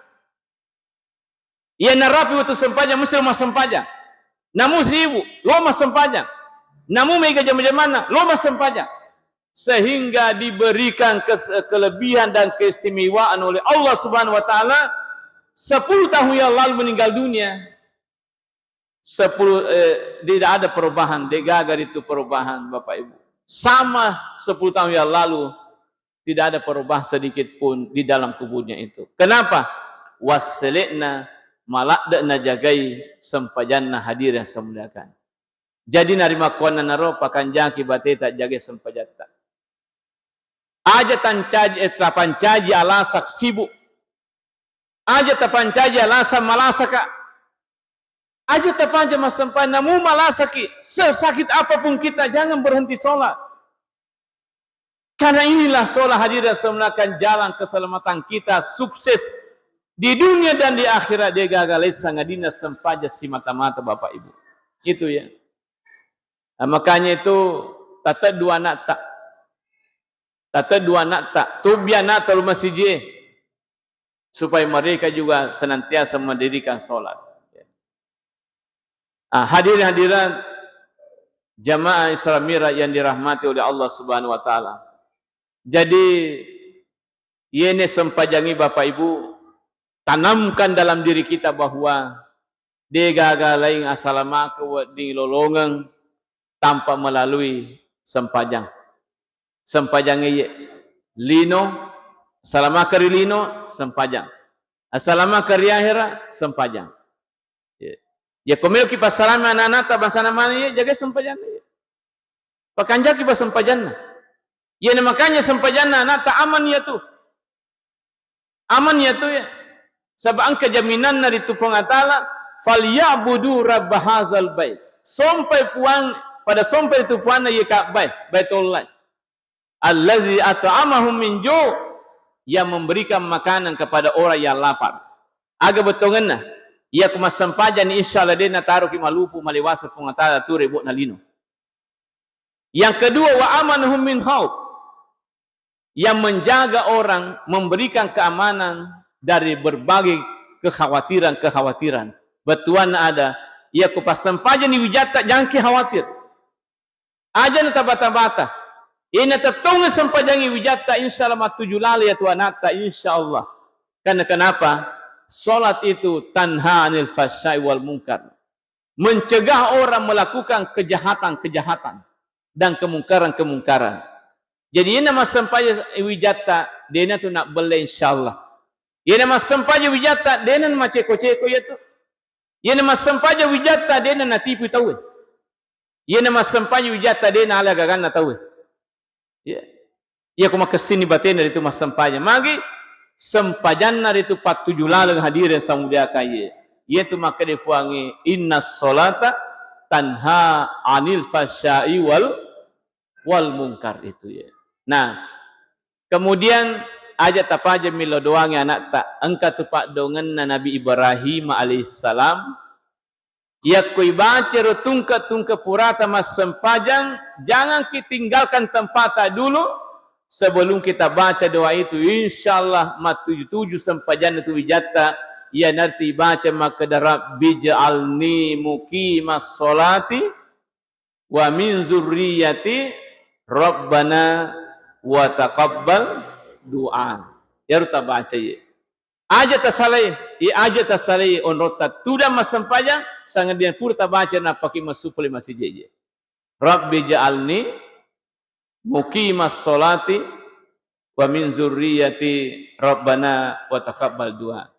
Iya narapi waktu sempajang, mesti lo massempajang. Namu sibu, lo massempajang. Namu mega jama-jamanna, lo massempajang. Sehingga diberikan kes-, kelebihan dan keistimewaan oleh Allah Subhanahu wa Ta'ala, sepuluh tahun yang lalu meninggal dunia. Sepuluh, eh, tidak ada perubahan, degaga itu perubahan, Bapak Ibu. Sama sepuluh tahun yang lalu, tidak ada perubahan sedikit pun di dalam kuburnya itu. Kenapa? Wasselekna, maladde najagai sempajanna, hadirin yang saya muliakan. Jadi narimakkuannanaro pakanjaki bateta jagai sempajatta. Aja tancaji, eh, tapancaji alasak sibuk. Aja tapancaji alasan malasaka. Aja tapancaji massempajang, namu malasaki, sesakit apapun kita, jangan berhenti sholat. Karena inilah sholat, hadirin semuanya, akan jalan keselamatan kita, sukses di dunia dan di akhirat, degaga lain sangadinna sempajang simata-mata, Bapak Ibu. Itu ya. Nah, makanya itu, tateddu anakta. Tateddu anakta. Tubbi anakta lo masiji. Supaya mereka juga senantiasa mendirikan sholat. Ah, hadirin hadirat jamaah Isra Mi'raj yang dirahmati oleh Allah Subhanahu wa Ta'ala. Jadi, iyene sempajangi Bapak Ibu, tanamkan dalam diri kita bahwa degaga laing asalamaka wedding lolongeng tanpa melalui sempajang. Sempajang iye. Lino, salamaka ri lino, sempajang. Asalamaka ri ahera, sempajang. Iya. Ya, ko meloki passalama anak-anakta, bangsana mani, iya, jagai sempajanna, iya. Pakanjaki pa sempajanna. Iya, na makanya sempajanna anakta aman iya tu. Aman iya tu, ya. Saba engka jaminanna ritu Puang Allah Ta'ala, "Falyabudu rabb hadzal bait." Sompai Puang, pada sompai ritu Puanna iya Ka'bah, Baitullah. "Allazi at'amahum min ju'," yang memberikan makanan kepada orang yang lapar. Aga bettuangenna, iya ku massempajang, insya Allah de' nataroki malupu malewasa Puang Allah Ta'ala tu rebo'na lino. Yang kedua, "Wa amanahum min khauf," yang menjaga orang, memberikan keamanan dari berbagai kekhawatiran-kekhawatiran. Bettuanna ada, iya ku passempajang ni wijatta, jangki khawatir. Aja na tabata-bata. Ina tettong sempajangi wijatta, insya Allah matuju lale ya tu anakta, insya Allah. Karena kenapa? Salat itu tanha anil fahsya'i wal munkar. Mencegah orang melakukan kejahatan-kejahatan dan kemungkaran-kemungkaran. Jadi, ina massempajang wijatta, dena tu nak belle, insya Allah. Ina massempajang wijatta, dena maceko-ceko ya tu. Ina massempajang wijatta, dena natipu tauwe. Iyana massempajang wijatta de' naala gaganna tauwe. Iya. Iya ko makessinni batena ritu massempajang. Magi sempajanna ritu pattuju laleng, hadirin samudiakan iye. Iyatu makkeda Puangnge, "Inna sholata tanha anil fahsya'i wal, wal munkar," itu ya. Nah, kemudian aja tapaja millau doangi anakta. Engka tu paddoangenna Nabi Ibrahim alaihissalam, Yakko ibaca ro tungke-tungke purata massempajang, jangan ki tinggalkan tempata dulu sebelum kita baca doa itu. Insya Allah mattuju-tuju sempajanna tu wijatta, iyanaritu ibaca makkeda, "Rabbi ja'alni muqimas sholati wa min zurriyati, Rabbana wa taqabbal du'a." Iyaro tabaca iye. Aja tasalai, iya aja tasalai onrotta tudang massempajang, sangadinna pura tabaca nappaki massuppuli masijejje. Rabbi ja'alni muqimas sholati wa min zurriyati, Rabbana wa taqabbal du'a.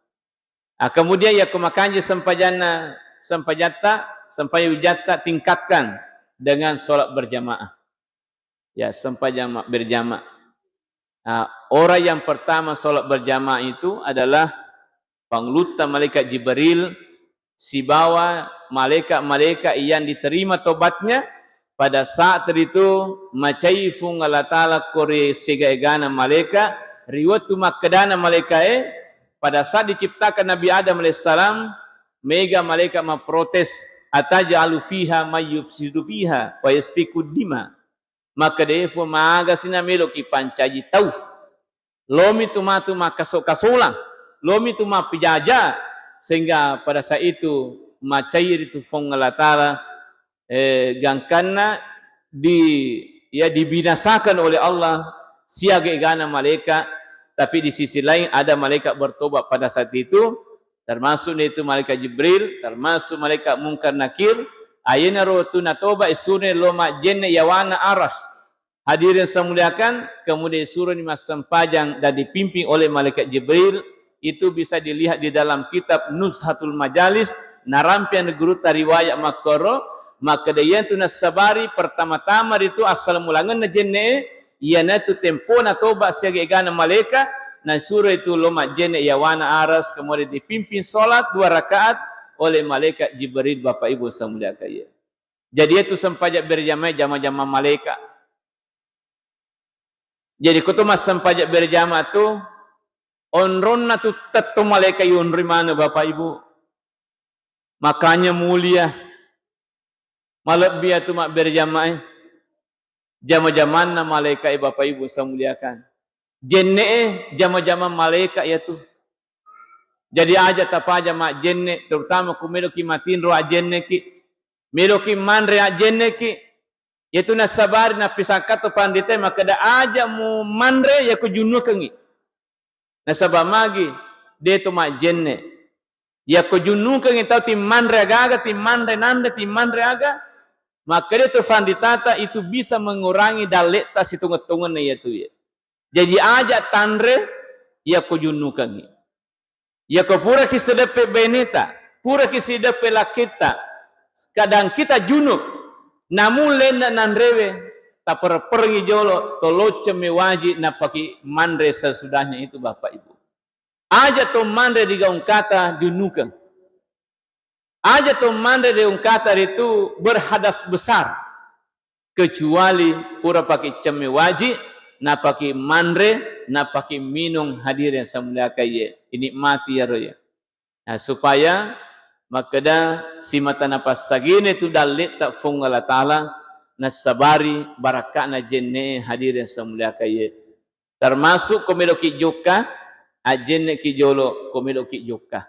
Ah, kemudian yakko makanji sempajanna, sempajatta, sempajang wijatta tingkatkan dengan sholat berjamaah. Ya, sempajang ma-, berjamaah. Nah, orang yang pertama sholat berjamaah itu adalah pangulutta malaikat Jibril sibawa malaikat-malaikat yang diterima tobatnya. Pada saat itu macai Fuang Allah Ta'ala kore siaga-egana malaikat, ri wettu makkedana malaikae, pada saat diciptakan Nabi Adam alaihissalam, mega malaikat memprotes, "Ataj'alu fiha may yufsidu fiha wa yasfikud dima." Makkeda, "E Fuang, magasi nameloki pancaji tau? Lomi tu matu makkaso-kasolang, lomi tu mappijaja," sehingga pada saat itu macai ritu Fuang Allah Ta'ala, eh, gangkanna di, ya, dibinasakan oleh Allah siaga egana malaikat, tapi di sisi lain ada malaikat bertobat pada saat itu, termasuk itu malaikat Jibril, termasuk malaikat Munkar Nakir. Ayenaro tu natoba isune lo majjenne yawana aras. Hadirin saya muliakan, kemudian suroni massempajang dan dipimpin oleh malaikat Jibril. Itu bisa dilihat di dalam kitab Nuzhatul Majalis, narampiang gurutta riwayat makkoro, makkeda iyanatu nassabari pertama-tama ritu assalamulangenna jenne'e, iyanatu tempona toba siaga egana malaika, nasuro itu lo majjenne yawana aras, kemudian dipimpin sholat dua rakaat oleh malaikat Jibril, Bapak Ibu saya muliakan ya. Jadi itu sempajang berjamaah jama-jama malaika. Jadi ko to massempajang berjamaah tu, onronna tu tetto malaika yonroi maneng, Bapak Ibu. Makanya mulia, malebbi atu mabberjamaah. Jama-jamanna malaika e, Bapak Ibu saya muliakan. Jenne'e jama-jama malaika yatu. Jadi aja tapaja majjenne, terutama ku meloki matinro ajjenneki, meloki manre ajjenneki. Yatu nassabari nappisakka to pandita makkeda, aja mu manre yako junnukengngi. Nasaba magi de to majjenne. Yako junnukengngi tau timmanre aga-aga, timmanre nanre, timmanre aga, makkeda to panditata itu bisa mengurangi dalletta sitongeng-tongenna yatu ya. Jaji aja tanre yako junnukengngi. Yako puraki sideppe baineta, puraki sideppe lakkitta, kadang kita junub, namun lenna nanrewe, tapereng-perengi jolo, tolocceng mewaji napaki manre sesudahnya itu, Bapak Ibu. Aja to manre digaung kata junukeng. Aja to manre digaung kata ritu berhadas besar. Kecuali pura paki cemme waji, napaki manre, napaki minung, hadirin saya muliakan ye. Inikmati yaro ye. Nah, supaya makkeda simata napassagine tu dalletta Fuang Allah Ta'ala, nassabari barakka'na jenne, hadirin saya muliakan ye. Termasuk ko meloki jokka, ajjenneki jolo ko meloki jokka.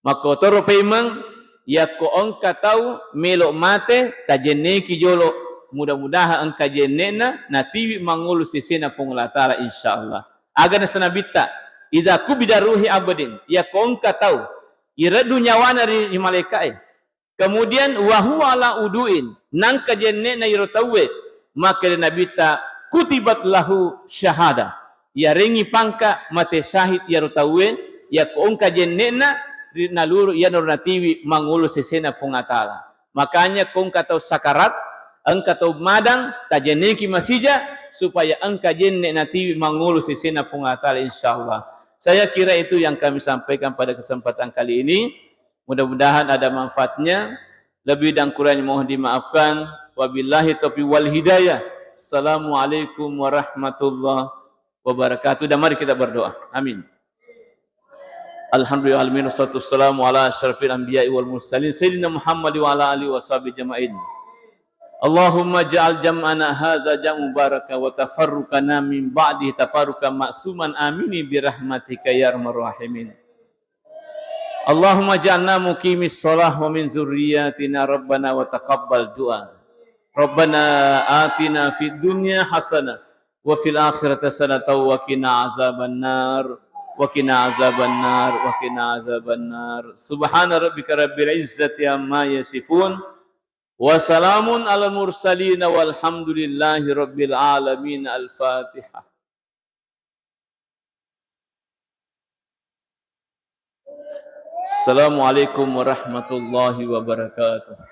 Makkotoro paimeng, yakko engka tau melo mate, tajenneki jolo, mudah-mudahan engka jenne'na, natiwi mangolo sesena Puang Allah Ta'ala, insyaallah. Aga naseng Nabitta, "Iza kubida ruhi abdin," yakko engka tau ireddu nyawana ri, ri malaika'e, kemudian wa huwa ala uduin, nangka jenne'na iro tauwe, makkeda Nabitta, "Kutibat lahu syahadah." Yarengngi pangka mate syahid iyaro tauwe, yakko engka jenne'na ri, naluru iyanaro natiwi mangolo sesena Puang Allah Ta'ala. Makanya ko engka tau sakarat, engka tau madang, tajenneki masija supaya engka jenne natiwi mangolo sesena Puang Allah Ta'ala, insyaallah. Saya kira itu yang kami sampaikan pada kesempatan kali ini. Mudah-mudahan ada manfaatnya. Lebih dan kurangnya mohon dimaafkan. Wabillahi taufiq wal hidayah. Assalamualaikum warahmatullahi wabarakatuh. Dan mari kita berdoa. Amin. Alhamdulillah alamin, wassalatu wassalamu ala asyrafil anbiya'i wal mursalin, sayyidina Muhammad wa ala alihi wa sahbihi ajma'in. Allahumma ja'al jam'ana hadza jam'an mubaraka wa tafarruqana min ba'di tafarruqan ma'suman, amini birahmatika ya arhamar rahimin. Allahumma ja'alna muqimis shalah wa min dzurriyyatina rabbana wa taqabbal du'a. Rabbana atina fid dunya hasanah wa fil akhirati hasanatan wa qina azabannar, wa qina azabannar, wa qina azabannar. Subhana rabbika rabbil izzati amma yasifun, wa salamun alal mursalin, walhamdulillahi rabbil alamin. Al-Fatihah. Assalamualaikum warahmatullahi wabarakatuh.